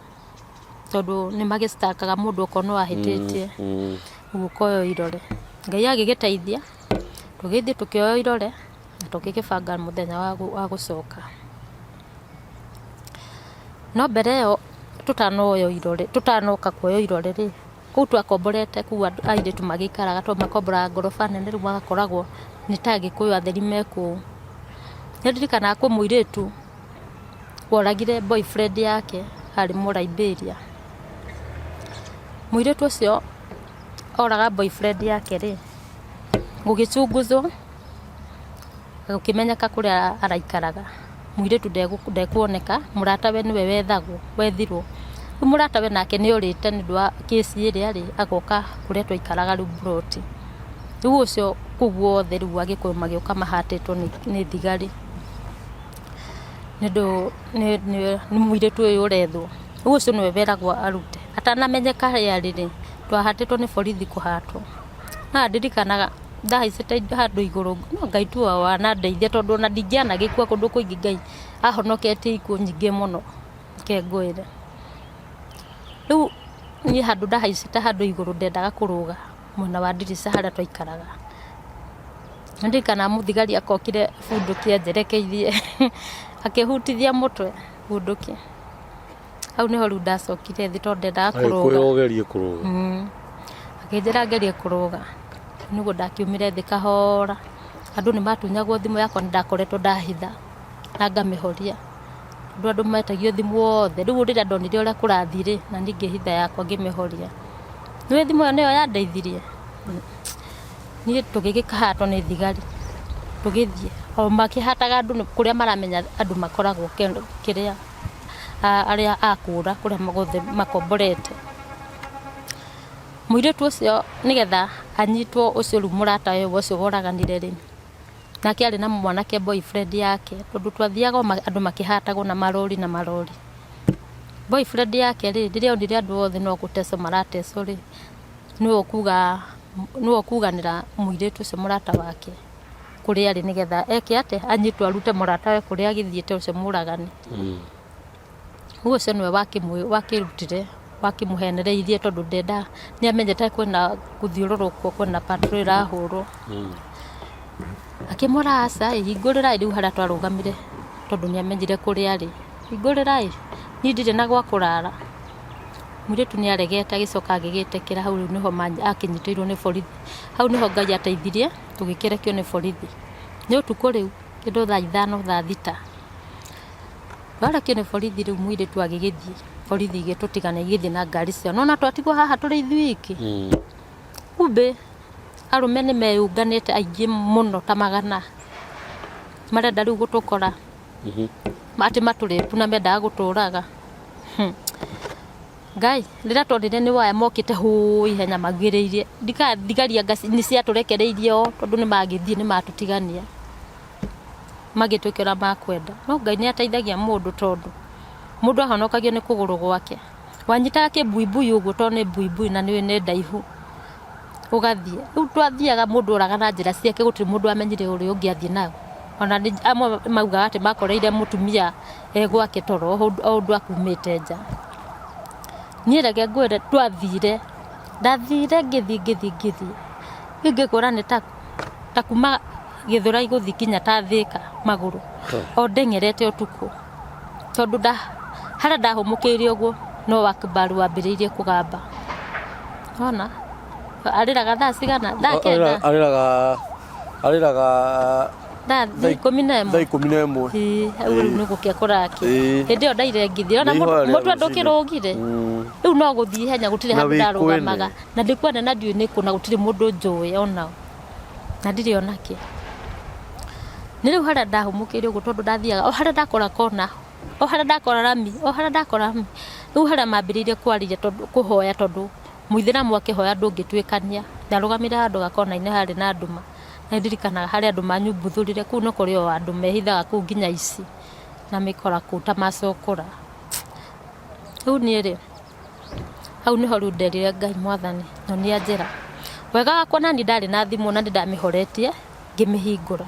Tondũ nĩ magĩcitakaga mũndũ okorwo nĩ wahĩtĩtie, ũguo ũkoywo irore. Ngai agĩgĩteithia, tũgĩthiĩ tũkĩoywo irore na tũgĩgĩbanga mũthenya wa gũcoka. No mbere ĩyo tũtanoywo irore, tũtanoka kuoywo irore rĩ, kũu twakomborete kũu airĩtu magĩikaraga tondũ makomboraga ngoroba nene rĩu magakoragwo nĩ ta Agĩkũyũ atheri me kũu. Nĩ ndirikanaga kwĩ mũirĩtu woragire boyfriend yake arĩ Mũlaiberia. Mũirĩtu ũcio oraga boyfriend yake rĩ, gũgĩchunguzwo gũkĩmenyeka kũrĩa araikaraga. Mũirĩtu ndekuoneka, mũratawe nĩwe wethagwo, wethirwo. Rĩu mũratawe nake nĩ orĩte nĩ ũndũ wa kĩci ĩrĩa rĩ, agoka kũrĩa twaikaraga rĩu mburoti. Rĩu ũcio kũu guothe rĩu Agĩkũyũ magĩũka mahatĩtwo nĩ thigari nĩ ũndũ nĩ mũirĩtu ũyũ ũrethwo. Rĩu ũcio nĩwe weragwo arute. Atanamenyeka harĩa arĩ rĩ, twahatĩtwo nĩ borithi kũhatwo. No ndirikanaga ndahaicĩte handũ igũrũ, no Ngai tu wanandeithia tondũ ona ndingĩanagĩkua kũndũ kũingĩ Ngai ahonoketie ikuũ nyingĩ mũno, reke ngwĩre. Rĩu niĩ handũ ndahaicĩte handũ igũrũ ndendaga kũrũga mwena wa ndirica harĩa twaikaraga. Nĩ ndirikanaga mũthigari akokire bunduki anjerekeirie akĩhutithia mũtwe bunduki. Hau nĩho rĩu ndacokire thĩ tondũ ndendaga kũrũga. Agĩkwĩra ũgerie kũrũga. Akĩnjĩra ngerie kũrũga. Nĩguo ndakiumire thĩ kahora. Andũ nĩ matunyagwo thimũ yakwa nĩ ndakoretwo ndahitha na ngamĩhoria. Tondũ andũ metagio thimũ othe. Rĩu rĩrĩa ndonire ũrĩa kũrathiĩ rĩ, na niĩ ngĩhitha yakwa ngĩmĩhoria. Nĩũĩ thimũ ĩyo nĩyo yandeithirie? Niĩ tũgĩgĩkahatwo nĩ thigari, tũgĩthiĩ o makĩhataga andũ kũrĩa maramenya andũ makoragwo kĩrĩa arĩa a kũra kũrĩa guothe makomborete. Mũirĩtu ũcio nĩgetha anyitwo ũcio rĩu mũratawe ũcio woraganire rĩ, nake arĩ na mwanake boyfriend yake, tondũ twathiaga o andũ makĩhatagwo na marori na marori. Boyfriend yake rĩ, rĩrĩa onire andũ othe no gũtecwo maratecwo rĩ, nĩwe ũkuga nĩwe ũkuganĩra mũirĩtu ũcio mũrata wake kũrĩa arĩ nĩgetha eke atĩa, anyitwo arute mũratawe kũrĩa agĩthiĩte ũcio mũragani. Rĩu ũcio nĩwe wakĩrutire, wakĩmũhenereirie tondũ ndendaga, nĩ amenyete kwĩna gũthiũrũrũkwo kwĩna patrol ĩrahũrwo. Akĩmwĩra aca ĩ, hingũrĩrai rĩu harĩa twarũgamire tondũ nĩ amenyire kũrĩa arĩ. Hingũrĩrai, niĩ ndirĩ na gwa kũrara. Mũirĩtu nĩ aregete agĩcoka agĩgĩtĩkĩra hau rĩu nĩho akĩnyitĩirwo nĩ borithi. Hau nĩho Ngai ateithirie tũgĩkĩrekio nĩ borithi. Nĩ ũtukũ rĩu kĩndũ thaa 5 thaa 6. Twarekio nĩ borithi rĩu mũirĩtu agĩgĩthiĩ borithi igĩtũtigana igĩthiĩ na ngari ciao. Nĩwona twatigwo haha tũrĩ ithuiki. Kumbe arũme nĩ meyũnganĩte aingĩ mũno ta magana. Marenda rĩu gũtũkora. Atĩ matũrĩpu na mendaga gũtũraga. Ngai, rĩrĩa twonire nĩ waya mokĩte hũũ ihenya maugĩrĩirie, thigari anga nĩ ciatũrekereirie o tondũ nĩ magĩthiĩ nĩ matũtigania, magĩtwĩke ũrĩa makwenda. No Ngai nĩ ateithagia mũndũ tondũ mũndũ ahonokagio nĩ kũgũrũ gwake. Wanyitaga kĩmbuibui ũguo tondũ nĩ mbuibui na nĩ ũĩ nĩ ndaihu, ũgathiĩ. Rĩu twathiaga mũndũ oraga na njĩra ciake gũtirĩ mũndũ wamenyire ũrĩa ũngĩ athiĩ nao. Ona amwe maugaga atĩ makoreire mũtumia e gwake toro o ũndũ akumĩte nja. Niĩ reke ngwĩre twathire, ndathire ngĩthiĩ ngĩthiĩ ngĩthiĩ, rĩu ingĩkwĩra nĩ ta kuma Gĩthũrai gũthiĩ nginya ta Thĩka magũrũ, o ndeng'erete ũtukũ. Tondũ harĩa ndahũmũkĩire ũguo no Akbar wambĩrĩirie kũgamba. Nĩwona? Arĩraga thaa cigana? Thaa 9? Arĩraga arĩraga thaa 11. Thaa 11. Ĩĩ, hau rĩu nĩ gũkĩa kũrakĩa. Hĩndĩ ĩyo ndaire ngĩthiĩ. Ona mũtwe ndũkĩrũgire. Rĩu no gũthiĩ ihenya gũtirĩ handũ ndarũgamaga. Na ndĩ kwene na ndiũĩ nĩ kũ na gũtirĩ mũndũ njũĩ onao. Na ndirĩ ona kĩ. Nĩ rĩu harĩa ndahũmũkĩire ũguo tondũ ndathiaga o harĩa ndakora kona, o harĩa ndakora rami, o harĩa ndakora rami. Rĩu harĩa mambĩrĩirie kwarĩria tondũ kũhoya tondũ mũithĩramu akĩhoya ndũngĩtuĩkania. Ndarũgamire handũ gakona-inĩ harĩ na nduma. Nĩ ndirikanaga harĩ andũ manyumbuthũrire kũu no kũrĩ o andũ mehithaga kũu nginya aici na mĩkora kũu ta macokora. Rĩu niĩ rĩ, hau nĩho rĩu nderire Ngai mwathani nyonia njĩra. Wega wakwa naniĩ ndarĩ na thimũ na nĩ ndamĩhoretie ngĩmĩhingũra.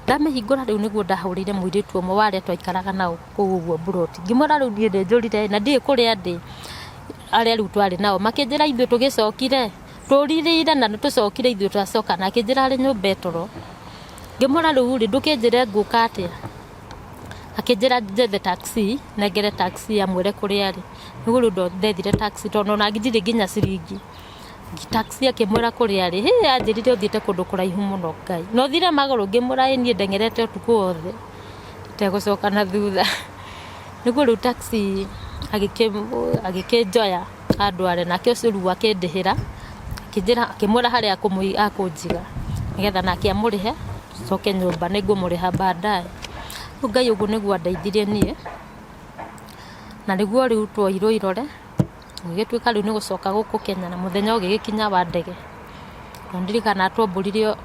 Ndamĩhingũra rĩu nĩguo ndahũrĩire mũirĩtu ũmwe wa arĩa twaikaraga nao kũu ũguo mburoti. Ngĩmwĩra rĩu niĩ nĩ njũrire na ndiũĩ kũrĩa ndĩ, arĩa rĩu twarĩ nao. Makĩnjĩra ithuĩ tũgĩcokire, tũrire na nĩ tũcokire ithuĩ twacoka. Na akĩnjĩra arĩ nyũmba e toro. Ngĩmwĩra rĩu rĩ, ndũkĩnjĩre ngũka atĩa? Akĩnjĩra njethe taxi, nengere taxi amwĩre kũrĩa arĩ. Nĩguo rĩu ndethire taxi tondũ ona ndirĩ nginya ciringi. Taxi akĩmwĩra kũrĩa arĩ, hĩ anjĩrire ũthiĩte kũndũ kũraihu mũno Ngai. Na ũthire magũrũ? Ngĩmwĩra ĩĩ niĩ ndeng'erete ũtukũ wothe itegũcoka na thutha. Nĩguo rĩu taxi agĩkĩnjoya andware nake ũcio rĩu akĩndĩhĩra, akĩnjĩra akĩmwĩra harĩa akũnjiga nĩgetha nake amũrĩhe njoke nyũmba nĩngũmũrĩha baadaye. Rĩu Ngai ũguo nĩguo andeithirie niĩ, na nĩguo rĩu tuoirwo irore. Gũgĩtuĩka rĩu nĩ gũcoka gũkũ Kenya na mũthenya ũgĩgĩkinya wa ndege. Na ndirikanaga twambũrire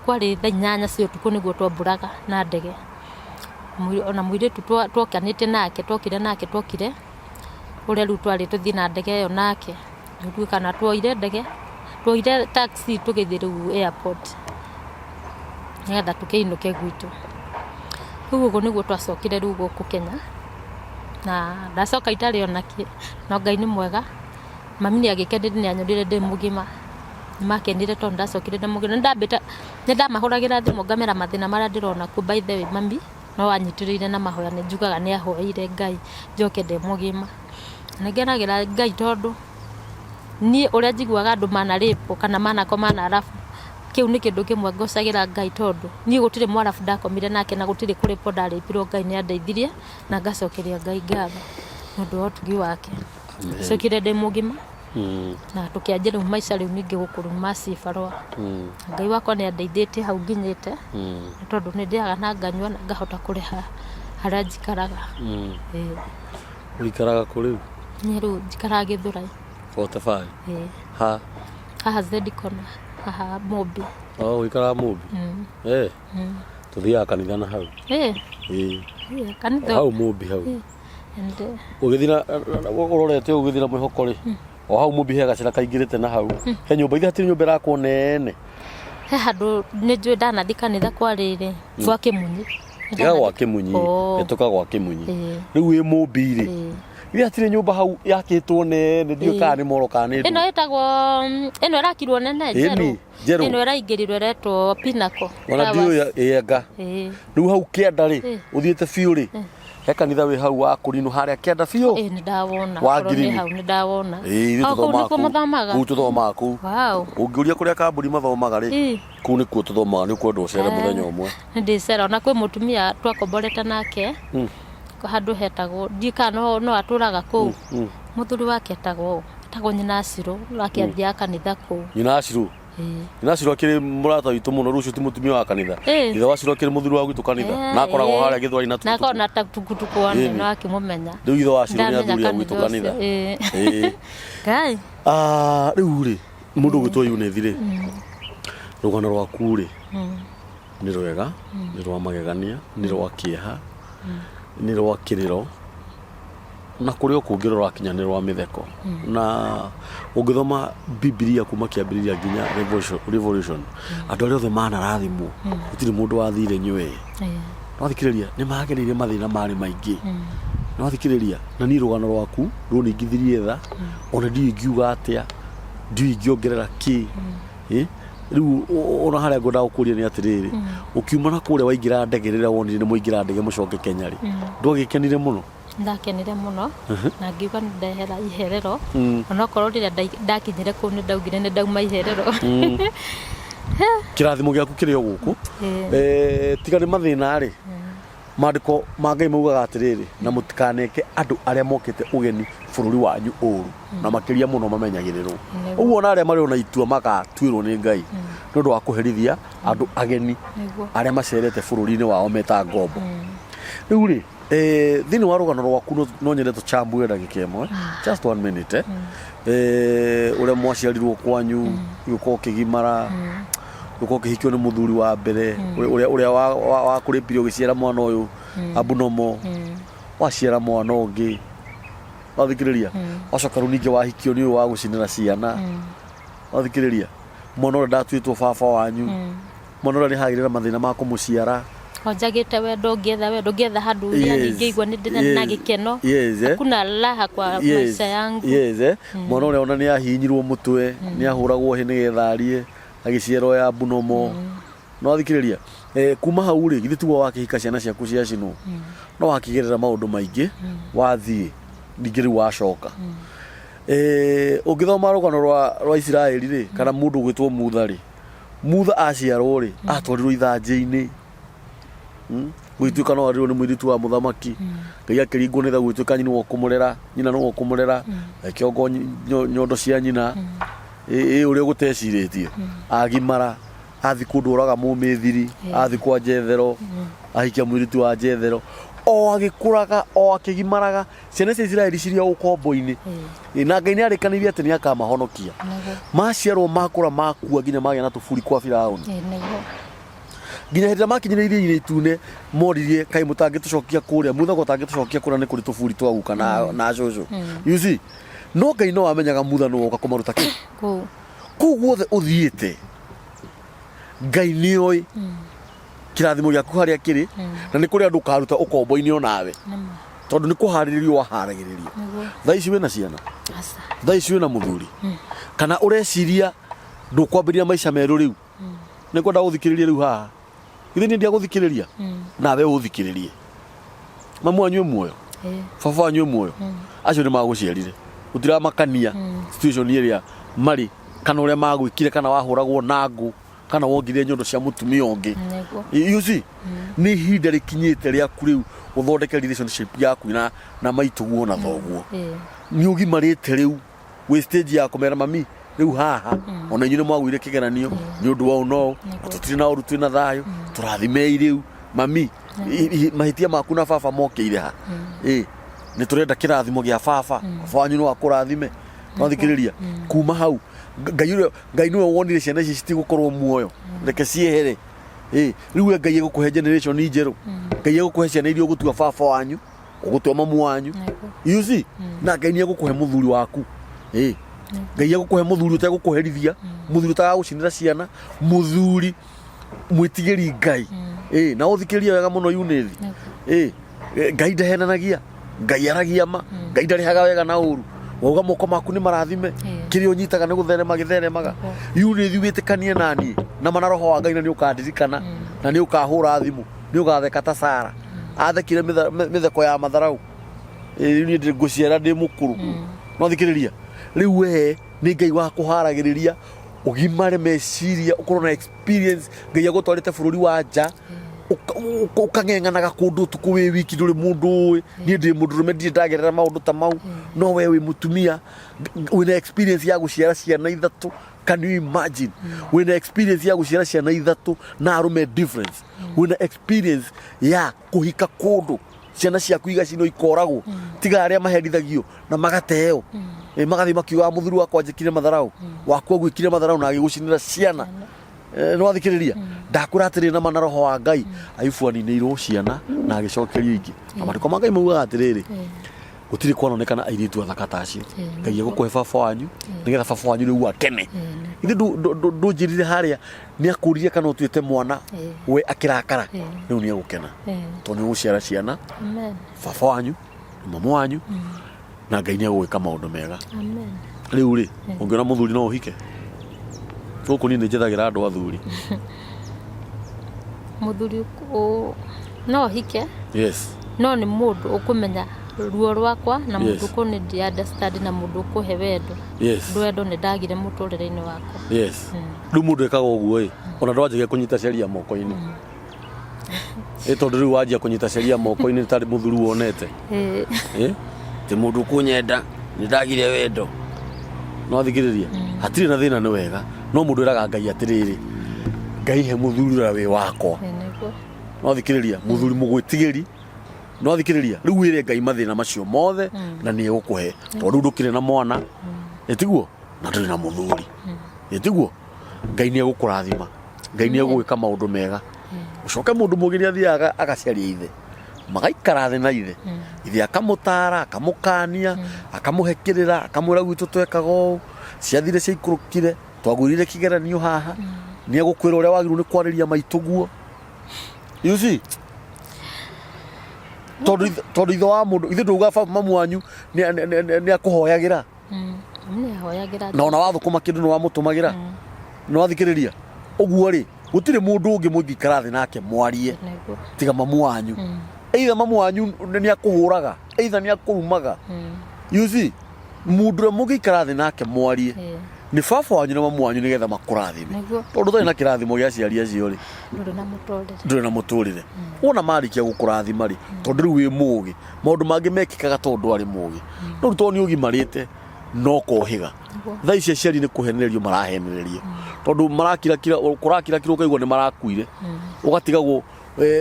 kwarĩ thaa 8 cia ũtukũ nĩguo twambũraga na ndege. Ona mũirĩtu twokanĩte nake, twokire nake twokire ũrĩa rĩu twarĩ tũthiĩ na ndege ĩyo nake. Ndirikana twoire ndege, twoire taxi tũgĩthiĩ rĩu airport nĩgetha tũkĩinũke gwitũ. Rĩu ũguo nĩguo twacokire rĩu gũkũ Kenya. Na ndacoka itarĩ ona kĩ, no Ngai nĩ mwega, mami nĩ agĩkenire nĩ anyonire ndĩ mũgima, nĩ makenire tondũ ndacokire ndĩ mũgima. Nĩ ndambĩte, nĩ ndamahũragĩra thimũ ngamera mathĩna marĩa ndĩrona kuo by the way mami no anyitĩrĩire na mahoya nĩ njugaga nĩ ahoeire Ngai njoke ndĩ mũgima. Na nĩ ngenagĩra Ngai tondũ niĩ ũrĩa njiguaga andũ mana rape kana manakoma na arabu, kĩu nĩ kĩndũ kĩmwe ngocagĩra Ngai tondũ niĩ gũtirĩ mwarabu ndakomire nake na gũtirĩ kũrĩpwo ndarĩpirwo Ngai nĩ andeithirie na ngacokeria Ngai ngatho nĩ ũndũ wa ũtugi wake. Cokire ndĩ mũgima na tũkĩanjia rĩu maica rĩu ningĩ gũkũ rĩu ma cibarũa. Ngai wakwa nĩ andeithĩtie hau nginyĩte nĩ tondũ nĩ ndĩaga na nganyua na ngahota kũrĩha harĩa njikaraga. Ĩĩ. Ũikaraga kũ rĩu? Niĩ rĩu njikaraga Gĩthũrai. 45? Ĩĩ. Ha? Haha Zedikona, haha Mũmbi. Oh, ũikaraga Mũmbi? Eh. Tũthiaga kanitha na hau. Ĩĩ. Ĩĩ. Ĩĩ, kanitha. O hau Mũmbi hau. Ĩĩ. And, Ũgĩthiĩ na ũrorete ũgĩthiĩ na mwĩhoko rĩ, o hau Mũmbi he gacĩra kaingĩrĩte na hau. He nyũmba ithe hatirĩ nyũmba ĩrakwo nene. He handũ nĩ njũĩ ndanathiĩ kanitha kwa rĩrĩ, gwa Kĩmunyi. Tiga gwa Kĩmunyi, Oh. hetũka gwa Kĩmunyi. Ĩĩ. Rĩu wĩ Mũmbi rĩ, Ĩĩ. Githĩ hatirĩ nyũmba hau yakĩtwo nene ndiũĩ kana nĩ moro kana nĩ Ĩno ndũ. ĩtagwo ĩno ĩrakirwo nene Ĩni, njerũ. njerũ. Ĩno ĩraingĩrirwo ĩretwo Pinnacle. Ona Towers. ndiũĩ ĩenga. Ĩĩ. Rĩu hau kĩanda rĩ, Ĩĩ. ũthiĩte biũ rĩ, He kanitha wĩ hau wa kũrinũ harĩa kĩanda biũ. Ĩĩ, nĩ ndawona. Wa Okorwo nĩ ngirini. hau nĩ ndawona. Ĩĩ, ithuĩ O kũu tũthomaga nĩkuo kũu. mũthomaga? Kũu tũthomaga kũu. Wow. Ũngĩũria kũrĩa kambuni mathomaga rĩ, Ĩĩ. kũu nĩkuo tũthomaga, nĩ ũkwenda ũcere mũthenya ũmwe. Nĩ ndĩcera ona kwĩ mũtumia twakomborete nake handũ hetagwo ndiũĩ kana no atũraga kũu. Mũthuri wake etagwo nyina Acirũ, nake athiaga kanitha kũu. Nyina Acirũ? Ĩĩ. Nyina Acirũ akĩrĩ mũrata witũ mũno, rĩu ũcio ti mũtumia wa kanitha. Ĩĩ. Ithe wa Acirũ akĩrĩ mũthuri wa gwitũ kanitha. Na akoragwo harĩa Gĩthwai na Na akoragwo tukutuku. na tukutuku one Ĩni. no akĩmũmenya. Rĩu ithe wa Acirũ nĩ Ndamenya athuri a gwitũ kanitha kanitha. ũcio. Ĩĩ. Ĩĩ. Ngai. Ah, rĩu rĩ, mũndũ ũgwĩtwo Eunice rĩ, rũgano rwaku rĩ, nĩ rwega, nĩ rwa magegania, nĩ rwa kĩeha, nĩ rwa kĩrĩro, na kũrĩ o kũngĩ rũrakinya nĩ rwa mĩtheko. Na ũngĩthoma Bibilia kuma kĩambĩrĩria nginya Revolution, andũ arĩa othe manarathimwo, gũtirĩ mũndũ wathire nywee. Nĩwathikĩrĩria, nĩ magereire mathĩna marĩ maingĩ. Nĩwathikĩrĩria, na niĩ rũgano rwaku rũningithirie tha, ona ndiũĩ ingiuga atĩa, ndiũĩ ingĩongerera kĩ. Rĩu ona harĩa ngwendaga gũkũria nĩ atĩrĩrĩ, ũkiuma na kũrĩa waingĩra ndege, rĩrĩa wonire nĩ mwaingĩra ndege mũcoke Kenya rĩ, ndwagĩkenire mũno? Ndakenire mũno na ngiuga nĩ ndehera iherero, onokorwo rĩrĩa ndakinyire kũu nĩ ndaugire nĩ ndauma iherero. Kĩrathimo gĩaku kĩrĩ o gũkũ. Tiga nĩ mathĩna rĩ, maandĩko ma Ngai maugaga atĩrĩrĩ, na mũtikaneke andũ arĩa mokĩte ũgeni bũrũri wanyu ũru, na makĩria mũno mamenyagĩrĩrwo. Ũguo ona arĩa marĩ ona itua magatuĩrwo nĩ Ngai nĩ ũndũ wa kũherithia andũ ageni arĩa macerete bũrũri-inĩ wao meta ngombo. Rĩu rĩ, thĩinĩ wa rũgano rwaku no nyende tũchambue ndagĩka ĩmwe, just one minute, ũrĩa mwaciarirwo kwanyu, ũgĩũka ũkĩgimara, ũgĩũka ũkĩhikio nĩ mũthuri wa mbere, ũrĩa wakũrĩpire ũgĩciara mwana ũyũ abnormal, waciara mwana ũngĩ, wathikĩrĩria, wacoka rĩu ningĩ wahikio nĩ ũyũ wa gũcinĩra ciana, wathikĩrĩria, mwana ũrĩa ndatuĩtwo baba wanyu, mwana ũrĩa nĩ hagĩrĩra mathĩna ma kũmũciara. Onjagĩte wendo, ngĩetha wendo, ngĩetha handũ yani ngĩigua nĩ ndĩna na gĩkeno. Hakuna raha kwa maisha yangu. Yes. Mwana ũrĩa ona nĩ ahihinyirwo mũtwe, nĩ ahũragwo hĩ nĩgetha arie, agĩciarwo ya abnormal. No athikĩrĩria, kuma hau rĩ, githĩ tiguo wakĩhika ciana ciaku ciacinwo? No wakĩgerera maũndũ maingĩ, wathiĩ, ningĩ rĩu wacoka. Ũngĩthoma rũgano rwa Isiraeli rĩ, kana mũndũ ũgwĩtwo Mutha rĩ, Mutha aciarwo rĩ, atwarirwo ithanjĩ-inĩ. Gũgĩtuĩka no arerirwo nĩ mũirĩtu wa mũthamaki. Ngai akĩringwo nĩ tha gũgĩtuĩka nyina nĩwe ũkũmũrera, nyina nĩwe ũkũmũrera, agĩkĩongwo nyondo cia nyina. Ĩ ũrĩa ũgũtecirĩtie. Agimara, athi kũndũ oraga mũmĩthiri, athi kwa Jethero, ahikia mũirĩtu wa Jethero. O agĩkũraga, o akĩgimaraga, ciana cia Isiraeli cirĩ o ũkombo-inĩ. Na Ngai nĩ arĩkanĩire atĩ nĩ akamahonokia. Maciarwo, makũra, makua, nginya magĩa na tũburi kwa Firaũni. Nginya hĩndĩ ĩrĩa makinyire iria-inĩ itune, moririe, kaĩ mũtangĩtũcokia kũrĩa, Mutha ko ũtangĩtũcokia kũrĩa nĩ kũrĩ tũburi twa guka na cũcũ. You see? No Ngai no amenyaga Mutha nĩwe woka kũmaruta kĩ? Kũu. Kũu guothe ũthiĩte, Ngai nĩ oĩ kĩrathimo gĩaku harĩa kĩrĩ, na nĩ kũrĩ andũ ũkaruta ũkombo-inĩ onawe. Tondũ nĩ kũharĩrĩrio waharagĩrĩrio. Thaa ici wĩna ciana? Aca. Thaa ici wĩna mũthuri? Kana ũreciria ndũkwambĩrĩria maica merũ rĩu? Nĩ ngwenda gũthikĩrĩria rĩu haha. Githĩ niĩ ndiagũthikĩrĩria? Nawe ũthikĩrĩrie. Mamu wanyu e muoyo? Baba wanyu e muoyo? Acio nĩ magũciarire. Gũtiramakania situation ĩrĩa marĩ, kana ũrĩa magwĩkire, kana wahũragwo na ngũ, kana wongire nyondo cia mũtumia ũngĩ. You see? Nĩ ihinda rĩkinyĩte rĩaku rĩu ũthondeke relationship yaku na maitũguo na thoguo. Nĩ ũgimarĩte rĩu, wĩ stage ya kũmera mami rĩu haha, ona inyuĩ nĩ mwagũire kĩgeranio nĩ ũndũ wa ũũ na ũũ, na tũtirĩ na ũru, twĩna thayũ, tũrathimei rĩu mami, mahĩtia maku na baba mokĩire ha? Ĩ, nĩ tũrenda kĩrathimo gĩa baba, baba wanyu no akũrathime. Wathikĩrĩria, kuma hau Ngai ũrĩa Ngai nĩwe wonire ciana ici citigũkorwo muoyo, reke ciehere. Ĩ, rĩu we Ngai egũkũhe generation njerũ, Ngai egũkũhe ciana iria ũgũtua baba wanyu, ũgũtua mamu wanyu. You see? Na Ngai nĩ egũkũhe mũthuri waku. Ĩ, Ngai egũkũhe mũthuri ũtegũkũherithia, mũthuri ũtagagũcinĩra ciana, mũthuri mwĩtigĩri Ngai. Ĩ, na ũthikĩrĩrie wega mũno Eunice. Ĩ, Ngai ndahenanagia, Ngai aragia ma, Ngai ndarĩhaga wega na ũru. Wauga moko maku nĩ marathime, kĩrĩa ũnyitaga nĩ gũtherema gĩtheremaga. Eunice, wĩtĩkanie na niĩ na mana roho wa Ngai, na nĩ ũkandirikana, na nĩ ũkahũra thimũ, nĩ ũgatheka ta Sara. Athekire mĩtheko ya matharau. Ĩ, niĩ ndĩ ngũciara ndĩ mũkũrũ. No thikĩrĩria rĩu, we nĩ Ngai wa kũharagĩrĩria ũgimare meciria, ũkorwo na experience. Ngai agũtwarĩte bũrũri wa nja, ũkang'eng'anaga kũndũ ũtukũ wĩ wiki, ndũrĩ mũndũ ũĩ. Niĩ ndĩ mũndũrũme, ndirĩ ndagerera maũndũ ta mau, no we wĩ mũtumia wĩna experience ya gũciara ciana ithatũ. Can you imagine? Wĩna experience ya gũciara ciana ithatũ na arũme difference. Wĩna experience ya kũhika kũndũ, ciana ciaku igacinwo, ikoragwo, tiga arĩa maherithagio na magateo. Magathiĩ makiugaga mũthuri wakwa njĩkire matharau, waku agwĩkire matharau na agĩgũcinĩra ciana. Nĩ wathikĩrĩria, ndakwĩra atĩrĩ na mana, roho wa Ngai, Ayubu aninĩirwo ciana na agĩcokerio ingĩ, na maandĩko ma Ngai maugaga atĩrĩrĩ, gũtirĩ kwanonekana airĩtu athaka ta acio. Ngai egũkũhe baba wanyu nĩgetha baba wanyu rĩu akene. Ithe ndũnjĩrire harĩa nĩ akũririe kana ũtuĩte mwana we akĩrakara. Rĩu nĩ egũkena tondũ nĩ ũgũciara ciana. Amen. Baba wanyu na mama wanyu, na Ngai nĩ egũgwĩka maũndũ mega. Amen. Rĩu rĩ, ũngĩona mũthuri no ũhike gũkũ? Niĩ nĩ njethagĩra andũ athuri. Mũthuri no hike. No nĩ mũndũ ũkũmenya ruo rwakwa na mũndũ ũkũnĩ understand na mũndũ ũkũhe wendo. Wendo nĩ ndagire mũtũrĩre-inĩ wakwa. Yes, rĩu mũndũ ekaga ũguo ĩ, ona ndwanjagia kũnyita sheria moko-inĩ ĩ, tondũ rĩu wanjia kũnyita sheria moko-inĩ tarĩ mũthuri wonete. Ti mũndũ ũkũnyenda, nĩ ndagire wendo. No thikĩrĩria, hatirĩ na thĩna, nĩ wega, no mũndũ ĩraga Ngai atĩrĩrĩ, Ngai he mũthuri ũrĩa wĩ wakwa. Nĩguo. No thikĩrĩria, mũthuri mũgwĩtigĩri. No thikĩrĩria, rĩu wĩre Ngai mathĩna macio mothe na nĩ egũkũhe, tondũ rĩu ndũkĩrĩ na mwana, ĩtiguo, na ndũrĩ na mũthuri, ĩtiguo. Ngai nĩ egũkũrathima, Ngai nĩ egũgwĩka maũndũ mega. Ũcoke mũndũ mũgĩ nĩ athiaga agacaria ithe, magaikara thĩ na ithe, ithe akamũtara, akamũkania, akamũhe kĩrĩra, akamwĩra gwitũ twekaga ũũ, ciathire ciaikũrũkire, twagwĩrire kĩgeranio haha. Nĩ egũkwĩra ũrĩa wagĩrĩirwo nĩ kwarĩria maitũguo, you see, tondũ ithe wa mũndũ, ithe ndauga mamu wanyu nĩ akũhoyagĩra. Nĩ ahoyagĩra. Na ona wathũkũma kĩndũ nĩ wamũtũmagĩra. Nĩ wathikĩrĩria ũguo rĩ, gũtirĩ mũndũ ũngĩ mũngĩikara thĩ nake mwarie tiga mamu wanyu. Either mamu wanyu nĩ akũhũraga, either nĩ akũrumaga. You see, mũndũ ũrĩa mũngĩikara thĩ nake mwarie nĩ baba wanyu na mamu wanyu, nĩgetha makũrathime. Tondũ ũtarĩ na kĩrathimo gĩa aciari acio rĩ, Ndũrĩ na mũtũrĩre. Ndũrĩ na mũtũrĩre. Wona marĩkia gũkũrathima rĩ, tondũ rĩu wĩ mũgĩ, maũndũ mangĩ mekĩkaga tondũ ndwarĩ mũgĩ, no rĩu tondũ nĩ ũgimarĩte no kohĩga. Thaa ici aciari nĩ kũhenererio marahenererio, tondũ marakirakira, kũrakirakira, ũkaigua nĩ marakuire, ũgatigagwo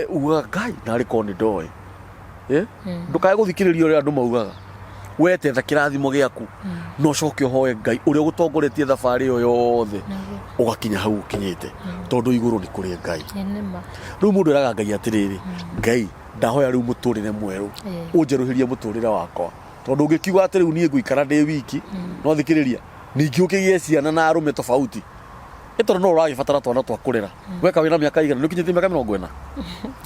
ugaga Ngai narĩ korwo nĩ ndoĩ. Ndũkae gũthikĩrĩria ũrĩa andũ maugaga. We tetha kĩrathimo gĩaku na ũcoke ũhoe Ngai ũrĩa ũgũtongoretie thabarĩ ĩyo yothe ũgakinya hau ũkinyĩte, tondũ igũrũ nĩ kũrĩ Ngai. Nĩ ma. Rĩu mũndũ eraga Ngai atĩrĩrĩ, Ngai, ndahoya rĩu mũtũrĩre mwerũ, ũnjerũhĩrie mũtũrĩre wakwa, tondũ ũngĩkiuga atĩ rĩu niĩ ngũikara ndĩ wiki, no thikĩrĩria, ningĩ ũkĩgĩe ciana na arũme tofauti ĩ, tondũ no ũragĩbatara twana twa kũrera. Weka wĩna mĩaka igana? Nĩ ũkinyĩtie mĩaka 40?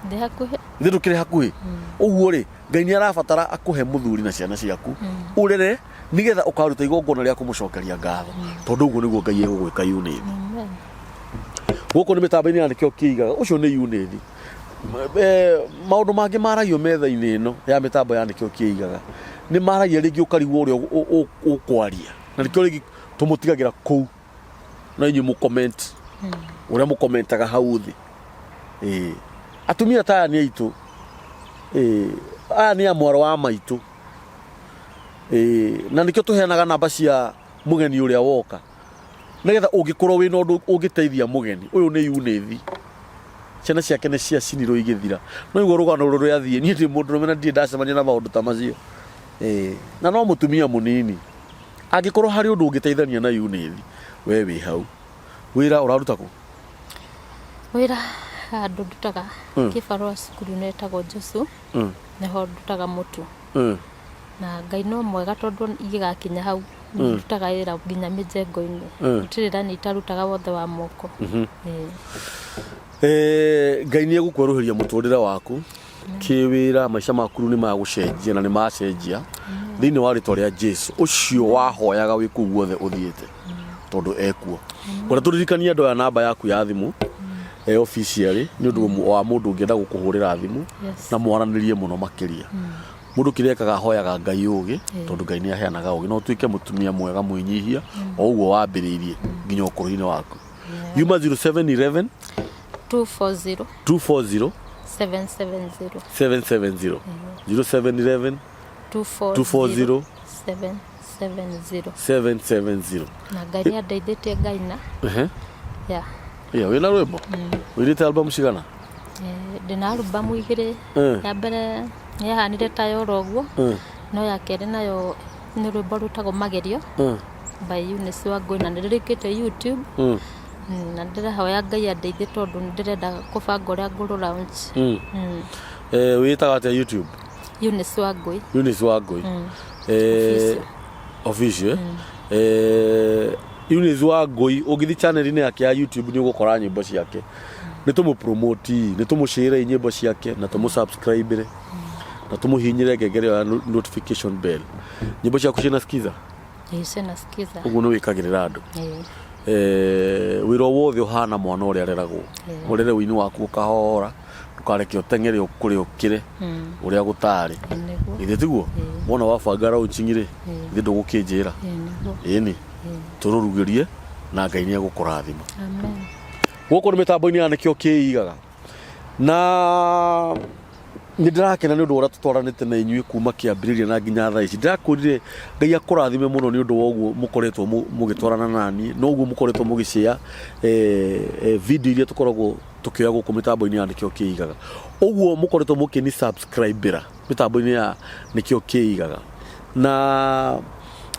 Ndĩ hakuhĩ. Ithe ndũkĩrĩ hakuhĩ ũguo rĩ, Ngai nĩ arabatara akũhe mũthuri na ciana ciaku ũrere, nĩgetha ũkaruta igongona rĩa kũmũcokeria ngatho, tondũ ũguo nĩguo Ngai egũgwĩka. Yunĩthi. Amen. Gũkũ nĩ mĩtambo-inĩ ya nĩkĩo kĩigaga ũcio nĩ Yunĩthi. Maũndũ mangĩ maragio metha-inĩ ĩno ya mĩtambo ya nĩkĩo kĩigaga nĩ maragia rĩngĩ ũkarigwo ũrĩa ũkwaria, na nĩkĩo rĩngĩ tũmũtigagĩra kũu na inyuĩ mũcomment ũrĩa mũkomentaga hau thĩ. Ĩĩ, atumia ta aya nĩ aitũ. Ĩĩ, aya nĩ a mwaro wa maitũ. Ĩĩ, na nĩkĩo tũheanaga namba cia mũgeni ũrĩa woka, nĩgetha ũngĩkorwo wĩna ũndũ ũngĩteithia mũgeni ũyũ. Nĩ Yunĩthi, ciana ciake nĩ ciacinirwo igĩthira. No igua rũgano rũrũ rĩathiĩ, niĩ ndĩ mũndũrũme na ndirĩ ndacemania na maũndũ ta macio. Ĩĩ, na no mũtumia mũnini. Angĩkorwo harĩ ũndũ ũngĩteithania na Yunĩthi, we wĩ hau. Wĩra ũraruta kũ? Wĩra handũ ndutaga kĩbarũa cukuru-inĩ ĩtagwo Josu. Nĩho ndutaga mũtu. Na Ngai no mwega, tondũ ingĩgakinya hau ndutaga wĩra nginya mĩjengo-inĩ. Gũtirĩ wĩra niĩ itarutaga wothe wa moko. Ĩĩ. Ngai nĩ egũkwerũhĩria mũtũrĩre waku kĩwĩra, maica maku rĩu nĩ magũcenjia na nĩ macenjia thĩinĩ wa rĩtwa rĩa Jesu ũcio wahoyaga wĩ kũu guothe ũthiĩte, tondũ ekuo. Ũrĩa tũririkanie andũ aya namba yaku ya thimũ. Officially nĩ ũndũ wa mũndũ ũngĩenda gũkũhũrĩra thimũ na mwaranĩrie mũno makĩria. Mũndũ kĩrĩa ekaga ahoyaga Ngai ũgĩ, tondũ Ngai nĩ aheanaga ũgĩ, na ũtuĩke mũtumia mwega mwĩnyihia o ũguo wambĩrĩirie nginya ũkũrũ-inĩ waku. Yuma 0711 240 240 770. 770. 0711 240 240 770. 770. Na Ngai nĩ andeithĩtie ngaina. Yeah. Yeah, wĩna rwĩmbo? Wĩrĩte album cigana? Ndĩna albamu 2. Ya mbere nĩ yahanire ta yora ũguo, no ya kerĩ nayo nĩ rwĩmbo rwĩtagwo Magerio by Eunice Wangũi, na nĩ rĩrĩkĩte YouTube. Na ndĩrahoya Ngai andeithie tondũ nĩ ndĩrenda kũbanga ũrĩa ngũrũ launch. Wĩtaga atĩa YouTube? Eunice Wangũi. Eunice Wangũi. Official. Eunice Wangũi, ũngĩthiĩ channel-inĩ yake ya YouTube nĩ ũgũkora nyĩmbo ciake. Nĩ tũmũ-promote, nĩ tũmũ-share nyĩmbo ciake na tũmũ-subscribe na tũmũhihinyĩre ngengere ĩyo ya notification bell. Nyĩmbo ciaku ciĩna skiza? Ĩĩ, ciĩna skiza. Ũguo nĩ wĩkagĩrĩra andũ. Wĩra o wothe ũhana mwana ũrĩa areragwo. Ũrere ũini waku ũkahora, ndũkareke ũteng'ere ũkũre ũkĩre ũrĩa gũtarĩ. Githĩ tiguo? Wona wabanga launching rĩ, githĩ ndũgũkĩnjĩra? Ĩni. Tũrũrugĩrie na Ngai nĩ egũkũrathima. Amen. Gũkũ nĩ mĩtambo-inĩ ya Nĩkĩo Kĩigaga. Na nĩ ndĩrakena nĩ ũndũ wa ũrĩa tũtwaranĩte na inyuĩ kuma kĩambĩrĩria na nginya thaa ici. Ndĩrakwĩrire Ngai akũrathime mũno nĩ ũndũ wa ũguo mũkoretwo mũgĩtwarana na niĩ, na ũguo mũkoretwo mũgĩshare video iria tũkoragwo tũkĩoya gũkũ mĩtambo-inĩ ya Nĩkĩo Kĩigaga. Ũguo mũkoretwo mũkĩni subscribe-ĩra mĩtambo-inĩ ya Nĩkĩo Kĩigaga. Na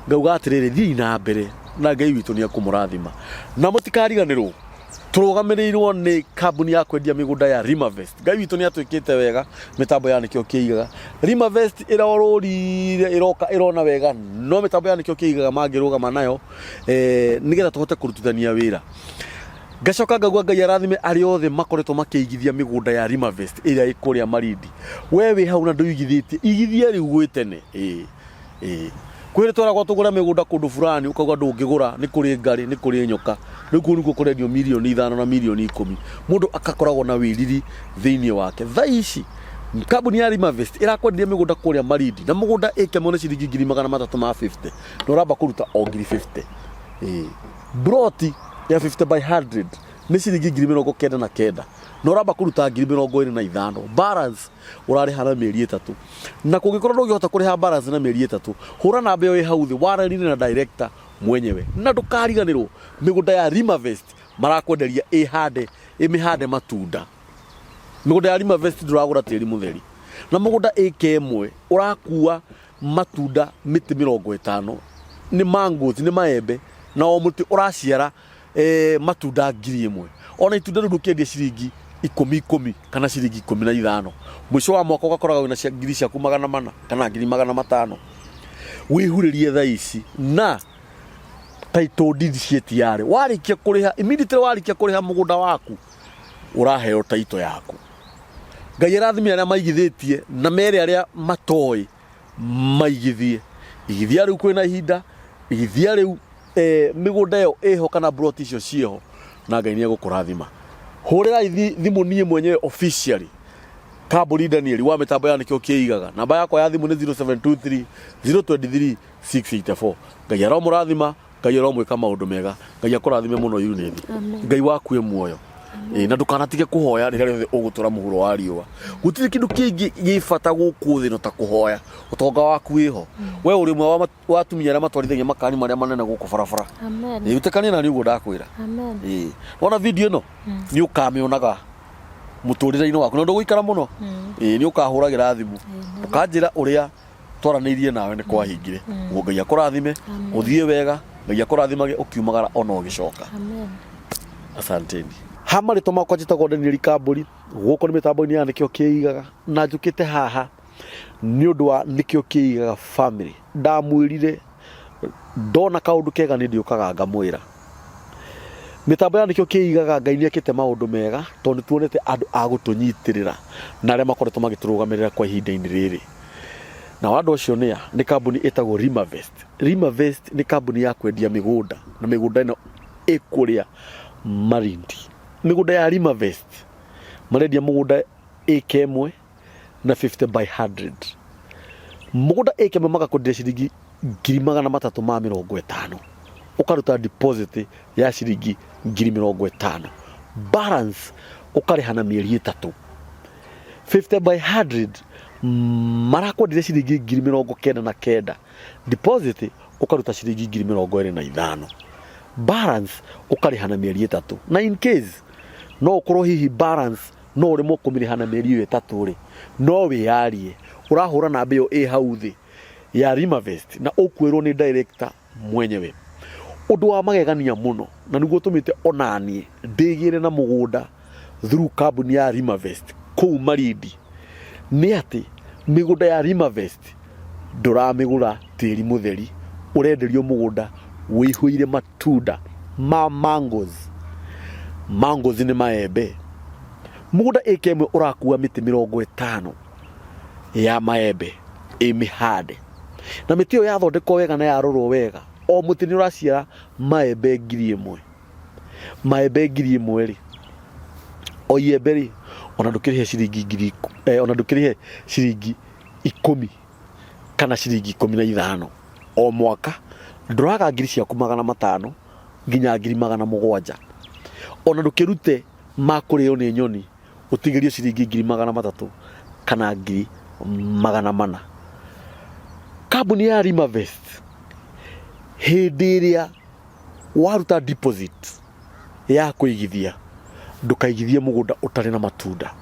ngauga atĩrĩrĩ, thiĩi na mbere na Ngai witũ nĩ ekũmũrathima. Na mũtikariganĩrwo tũrũgamĩrĩirwo nĩ kambuni ya kwendia mĩgũnda ya Rimavest. Ngai witũ nĩ atwĩkĩte wega mĩtambo ya Nĩkĩo Kĩigaga. Rimavest ĩrorũrire ĩroka ĩrona wega, no mĩtambo ya Nĩkĩo Kĩigaga mangĩrũgama nayo nĩgetha tũhote kũrutithania wĩra. Ngacoka ngauga Ngai arathime arĩa othe makoretwo makĩigithia mĩgũnda ya Rimavest ĩrĩa ĩ kũrĩa Malindi. We wĩ hau na ndũigithĩtie, igithia rĩu gwĩ tene. Ĩĩ. Ĩĩ. Kwĩ tweragwo tũgũre mĩgũnda kũndũ fulani ũkauga ndũngĩgũra nĩ kũrĩ ngarĩ nĩ kũrĩ nyoka. Rĩu kũu nĩkuo kũrendio mirioni 5 na mirioni 10. Mũndũ akakoragwo na wĩriri thĩinĩ wake. Thaa ici kambuni ya Rimavest ĩrakwenderia mĩgũnda kũrĩa Malindi na mũgũnda ĩka ĩmwe nĩ ciringi ngiri magana matatũ ma 50 na ũramba kũruta o ngiri 50. Ĩĩ. Broti ya 50 by 100 nĩ ciringi ngiri 99 na ũramba kũruta ngiri 25. Balance ũrarĩha na mĩeri 3. Na kũngĩkorwo ndũngĩhota kũrĩha balance na mĩeri 3, hũra namba ĩyo ĩ hau thĩ waranĩrie na director mwenyewe. Na ndũkariganĩrwo mĩgũnda ya Rimavest marakwenderia ĩhande, ĩmĩhande matunda. Mĩgũnda ya Rimavest ndũragũra tĩri mũtheri. Na mũgũnda ĩka ĩmwe ũrakua matunda mĩtĩ 50, nĩ mangoes, nĩ maembe, na o mũtĩ ũraciara matunda 1000. Ona itunda rĩu ndũkĩendia ciringi ikũmi ikũmi kana ciringi 15. Mũico wa mwaka ũgakoraga wĩna ngiri ciaku 400 kana ngiri 500. Wĩhurĩrie thaa ici na title deed ciĩ tayari. Warĩkia kũrĩha, immediately warĩkia kũrĩha mũgũnda waku, ũraheo title yaku. Ngai arathime arĩa maigithĩtie na mere arĩa matoĩ maigithie. Igithia rĩu kwĩna ihinda, igithia rĩu mĩgũnda ĩyo ĩho kana plot icio ciĩho na Ngai nĩ egũkũrathima. Hũrĩrai thimũ niĩ mwenyewe officially Kambũri Daniel wa mĩtambo ya Nĩkĩo Kĩigaga. Namba yakwa ya thimũ nĩ 0723 023 684. Ngai aromũrathima, Ngai aromwĩka maũndũ mega. Ngai akũrathime mũno Eunice. Ngai waku e muoyo. Ĩĩ, na ndũkanatige kũhoya rĩrĩa rĩothe ũgũtũra mũhuro wa riũa. Gũtirĩ kĩndũ kĩngĩ gĩ bata gũkũ thĩ no ta kũhoya. Ũtonga waku wĩho. We ũrĩ ũmwe wa atumia arĩa matwarithagia makani marĩa manene gũkũ barabara. Amen. Ĩĩ, wĩtĩkanie na niĩ ũguo ndakwĩra. Amen. Ĩĩ. Wona video ĩno nĩ ũkamĩonaga mũtũrĩre-inĩ waku na ndũgũikara mũno. Ĩĩ, nĩ ũkahũragĩra thimũ ũkanjĩra ũrĩa twaranĩirie nawe nĩ kwahingire. Ũguo Ngai akũrathime, ũthiĩ wega, Ngai akũrathimage ũkiumagara ona ũgĩcoka. Amen. Asanteni. Ha marĩtwa makwa njĩtagwo Daniel Kambũri, gũkũ nĩ mĩtambo-inĩ ya Nĩkĩo Kĩigaga, na njũkĩte haha nĩ ũndũ wa Nĩkĩo Kĩigaga family. Ndamwĩrire ndona kaũndũ kega nĩ ndĩũkaga ngamwĩra. Mĩtambo ya Nĩkĩo Kĩigaga Ngai nĩ ekĩte maũndũ mega tondũ nĩ tuonete andũ a gũtũnyitĩrĩra na arĩa makoretwo magĩtũrũgamĩrĩra kwa ihinda-inĩ rĩrĩ. Nao andũ acio nĩa? Nĩ kambuni ĩtagwo Rimavest. Rimavest nĩ kambuni ya kwendia mĩgũnda na mĩgũnda ĩno ĩkũrĩa Malindi. Mĩgũnda ya Rimavest marendia mũgũnda ĩka ĩmwe na 50 by 100. Mũgũnda ĩka ĩmwe magakwenderia ciringi 350,000, ũkaruta deposit ya ciringi 50,000, balance ũkarĩha na mĩeri 3. 50 by 100 marakwenderia ciringi 99,000, deposit ũkaruta ciringi 25,000, balance ũkarĩha na mĩeri 3. Na in case no ũkorwo hihi balance no ũremwo kũmĩrĩha na mĩeri ĩyo 3 rĩ, no wĩyarie ũrahũra namba ĩyo ĩ hau thĩ ya Rimavest na ũkwĩrwo nĩ director mwenyewe. Ũndũ wa magegania mũno na nĩguo ũtũmĩte onaniĩ ndĩgĩre na mũgũnda through kambuni ya Rimavest kũu Malindi nĩ atĩ mĩgũnda ya Rimavest ndũramĩgũra tĩri mũtheri, ũrenderio mũgũnda wĩihũire matunda ma mangoes. Mangoes nĩ maembe. Mũgũnda ĩka ĩmwe ũrakua mĩtĩ 50 ya maembe ĩmĩhande, na mĩtĩ ĩyo yathondekwo wega na yarorwo wega, o mũtĩ nĩ ũraciara maembe 1,000. Maembe 1,000 rĩ, o iembe rĩ, ona ndũkĩrĩhe ciringi ngiri ona ndũkĩrĩhe ciringi 10 kana ciringi 15 o mwaka, ndũraga ngiri ciaku 500 nginya 700,000. Ona ndũkĩrute ma kũrĩo nĩ nyoni, ũtigĩrie ciringi 300,000 kana 400,000. Kambuni ya Rimavest hĩndĩ ĩrĩa waruta deposit ya kũigithia, ndũkaigithie mũgũnda ũtarĩ na matunda,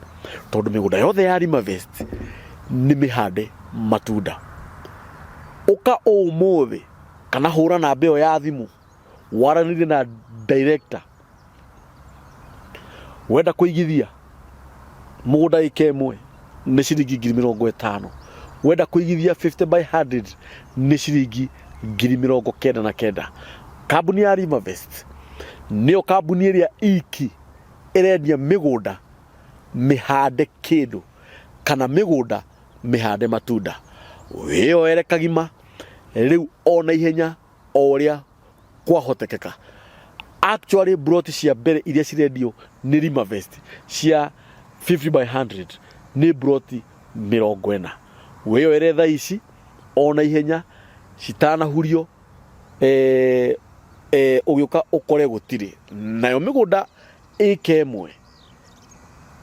tondũ mĩgũnda yothe ya Rimavest nĩ mĩhande matunda. Ũka ũmũthĩ kana hũra namba ĩyo ya thimũ waranĩrie na director. Wenda kũigithia mũgũnda ĩka ĩmwe nĩ ciringi 50,000, wenda kũigithia 50 by 100 nĩ ciringi 99,000. Kambuni ya Rimavest nĩyo kambuni ĩrĩa iki ĩrendia mĩgũnda mĩhande kĩndũ kana mĩgũnda mĩhande matunda. Wĩyoere kagima rĩu o na ihenya o ũrĩa kwahotekeka. Actually broti cia mbere iria cirendio nĩ Rimavest cia 50 by 100 nĩ broti 40. Wĩyoere thaa ici o na ihenya citanahurio, ũgĩũka ũkore gũtirĩ. Nayo mĩgũnda ĩka ĩmwe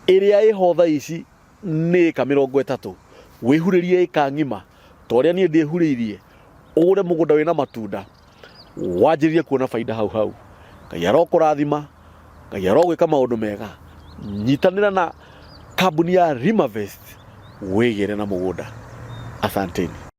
ĩrĩa ĩho thaa ici nĩ ĩka 30, wĩhurĩrie ĩka ng'ima ta ũrĩa niĩ ndĩhurĩirie, ũgũre mũgũnda wĩna matunda, wanjĩrĩrie kuona baida hau hau. Ngai arokũrathima, Ngai arogwĩka maũndũ mega. Nyitanĩra na kambuni ya Rimavest wĩgĩre na mũgũnda. Asanteni.